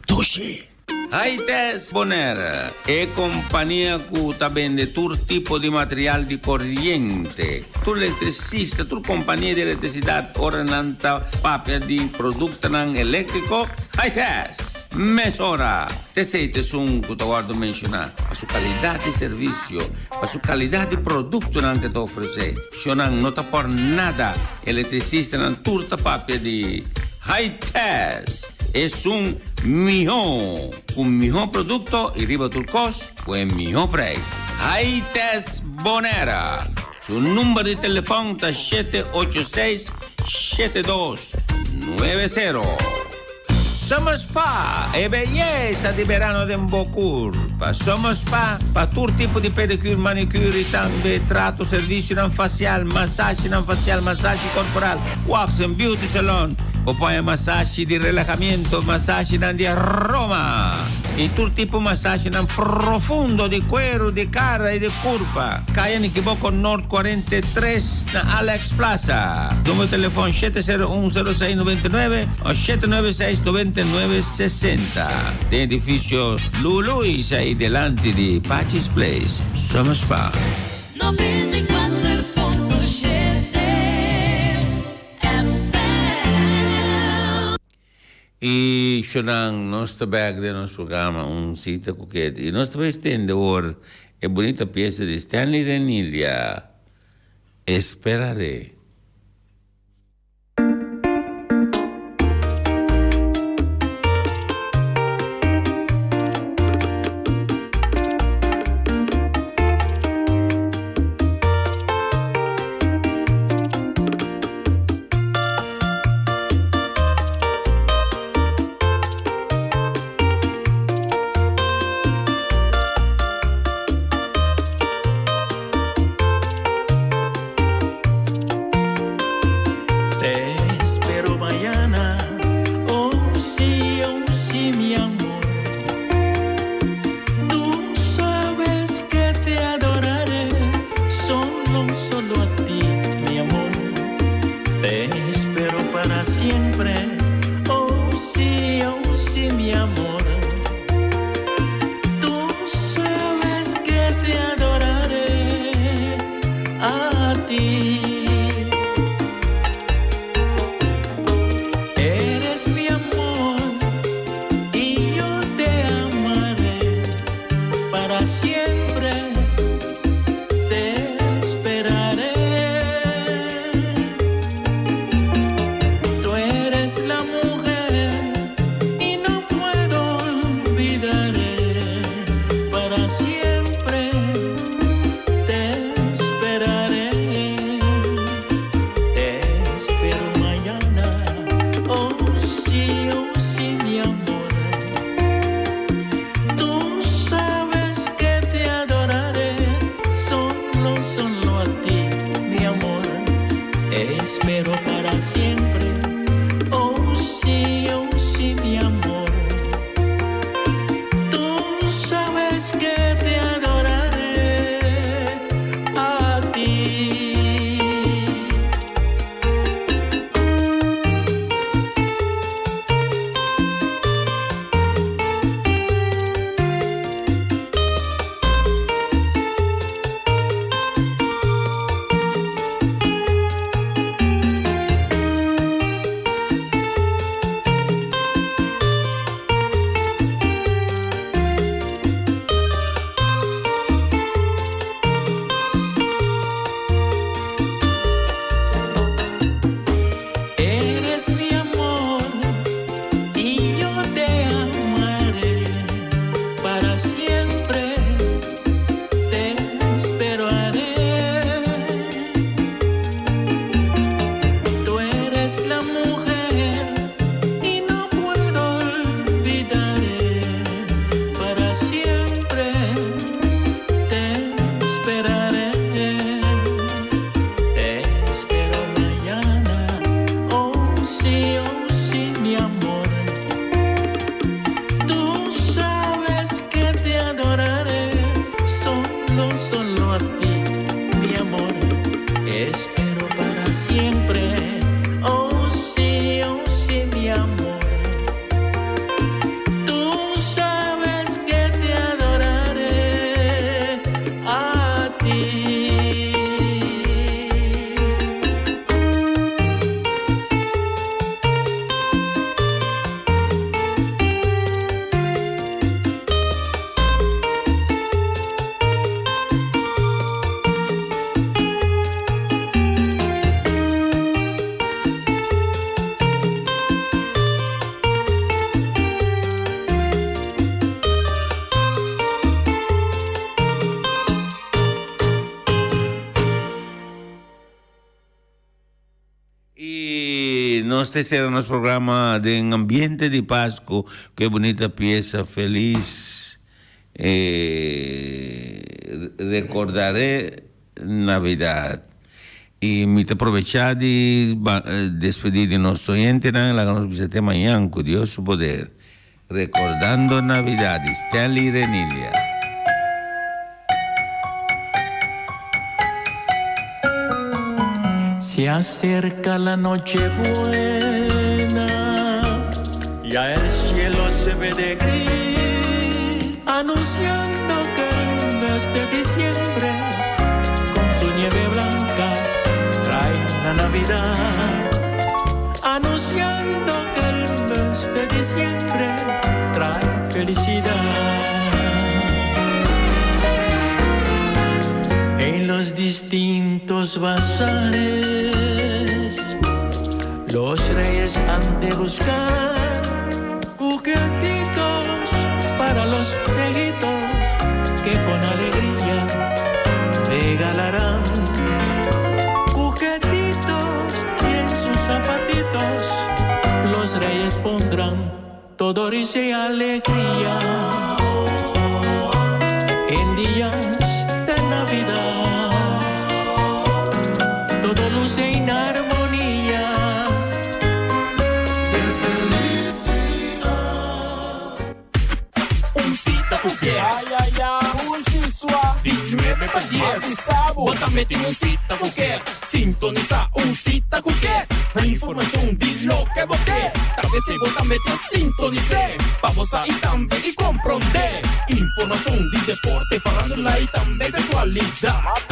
Dushi! Haites Bonaire, e kompania ku ta bende tur tipo di material di koriente. Tur elektrisista, tur kompania di elektrisidat ora nan ta papia di produktonan eléktriko, Haites! Mesora! T'esei ta esun ku ta wòrdu menshoná pa su kalidat di servisio, pa su kalidat di produktonan ku e ta ofresé. Shonnan no ta por nada, elektrisistanan tur ta papia di Haites! Esun. Mihó, ku mihó produkto i riba tur kos ku e mihó preis. Hi-Test Bonaire. Su number di telefòn ta 786 7290. Summer Spa, e beyesa di berano den bo kurpa. Summer Spa pa tur tipo di pedicure, manicure y tambe trato, servicionan facial, masashinan facial, masashi corporal, wax and beauty salon. Bo por haña masashi di relahamiento, masashinan di aroma y tur tipo masashinan profundo di cuero, di cara y di curpa. Kaya Nikiboko Noord 43 na Alex Plaza. Numero telefon 701 06 99 o 796 99 60. Den edificio Luluis ahí delante di Pachi's Place. Summer Spa. 94.7 FM. Y shonan nos ta bek den nos programa Un Cita Cu Ked y nos ta bay tende awor e bunita pieza di Stanley Renilia, Esperaré. nos ta sera nos programa den ambiente di Pasco cu e bunita pieza Feliz Recordaré Navidad. Y mi ta probecha di despedi di nos oyentenan, laga nos bisa te mañan cu Dios su poder. Recordando Navidad di Stanley Renilia. Se acerca la noche buena, ya el cielo se ve de gris, anunciando que el mes de diciembre con su nieve blanca trae la Navidad. Anunciando que el mes de diciembre trae felicidad. En los distintos bazares, los reyes han de buscar juguetitos para los viejitos que con alegría regalarán. Juguetitos y en sus zapatitos los reyes pondrán todo risa y alegría. En días de Navidad, todo luce en armonía. De felicidad. Un sita ku ke. Ay, ay, ay. Di 9 pa 10. Bo tambe tin un sita ku ke. Sintonisá Un Sita ku Ke. Informashon di loke bo ke. Ta p'esei bo tambe ta sintonis'é. Pa bo sa i tambe i komprondé. Informashon di deporte, farándula i tambe di aktualidat.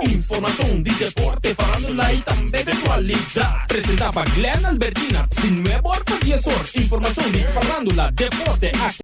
Informashon di deporte, farándula i tambe di aktualidat. Presentá pa Glenn Albertina, di 9 or pa 10 or. Informashon di farándula, deporte, aktualidat.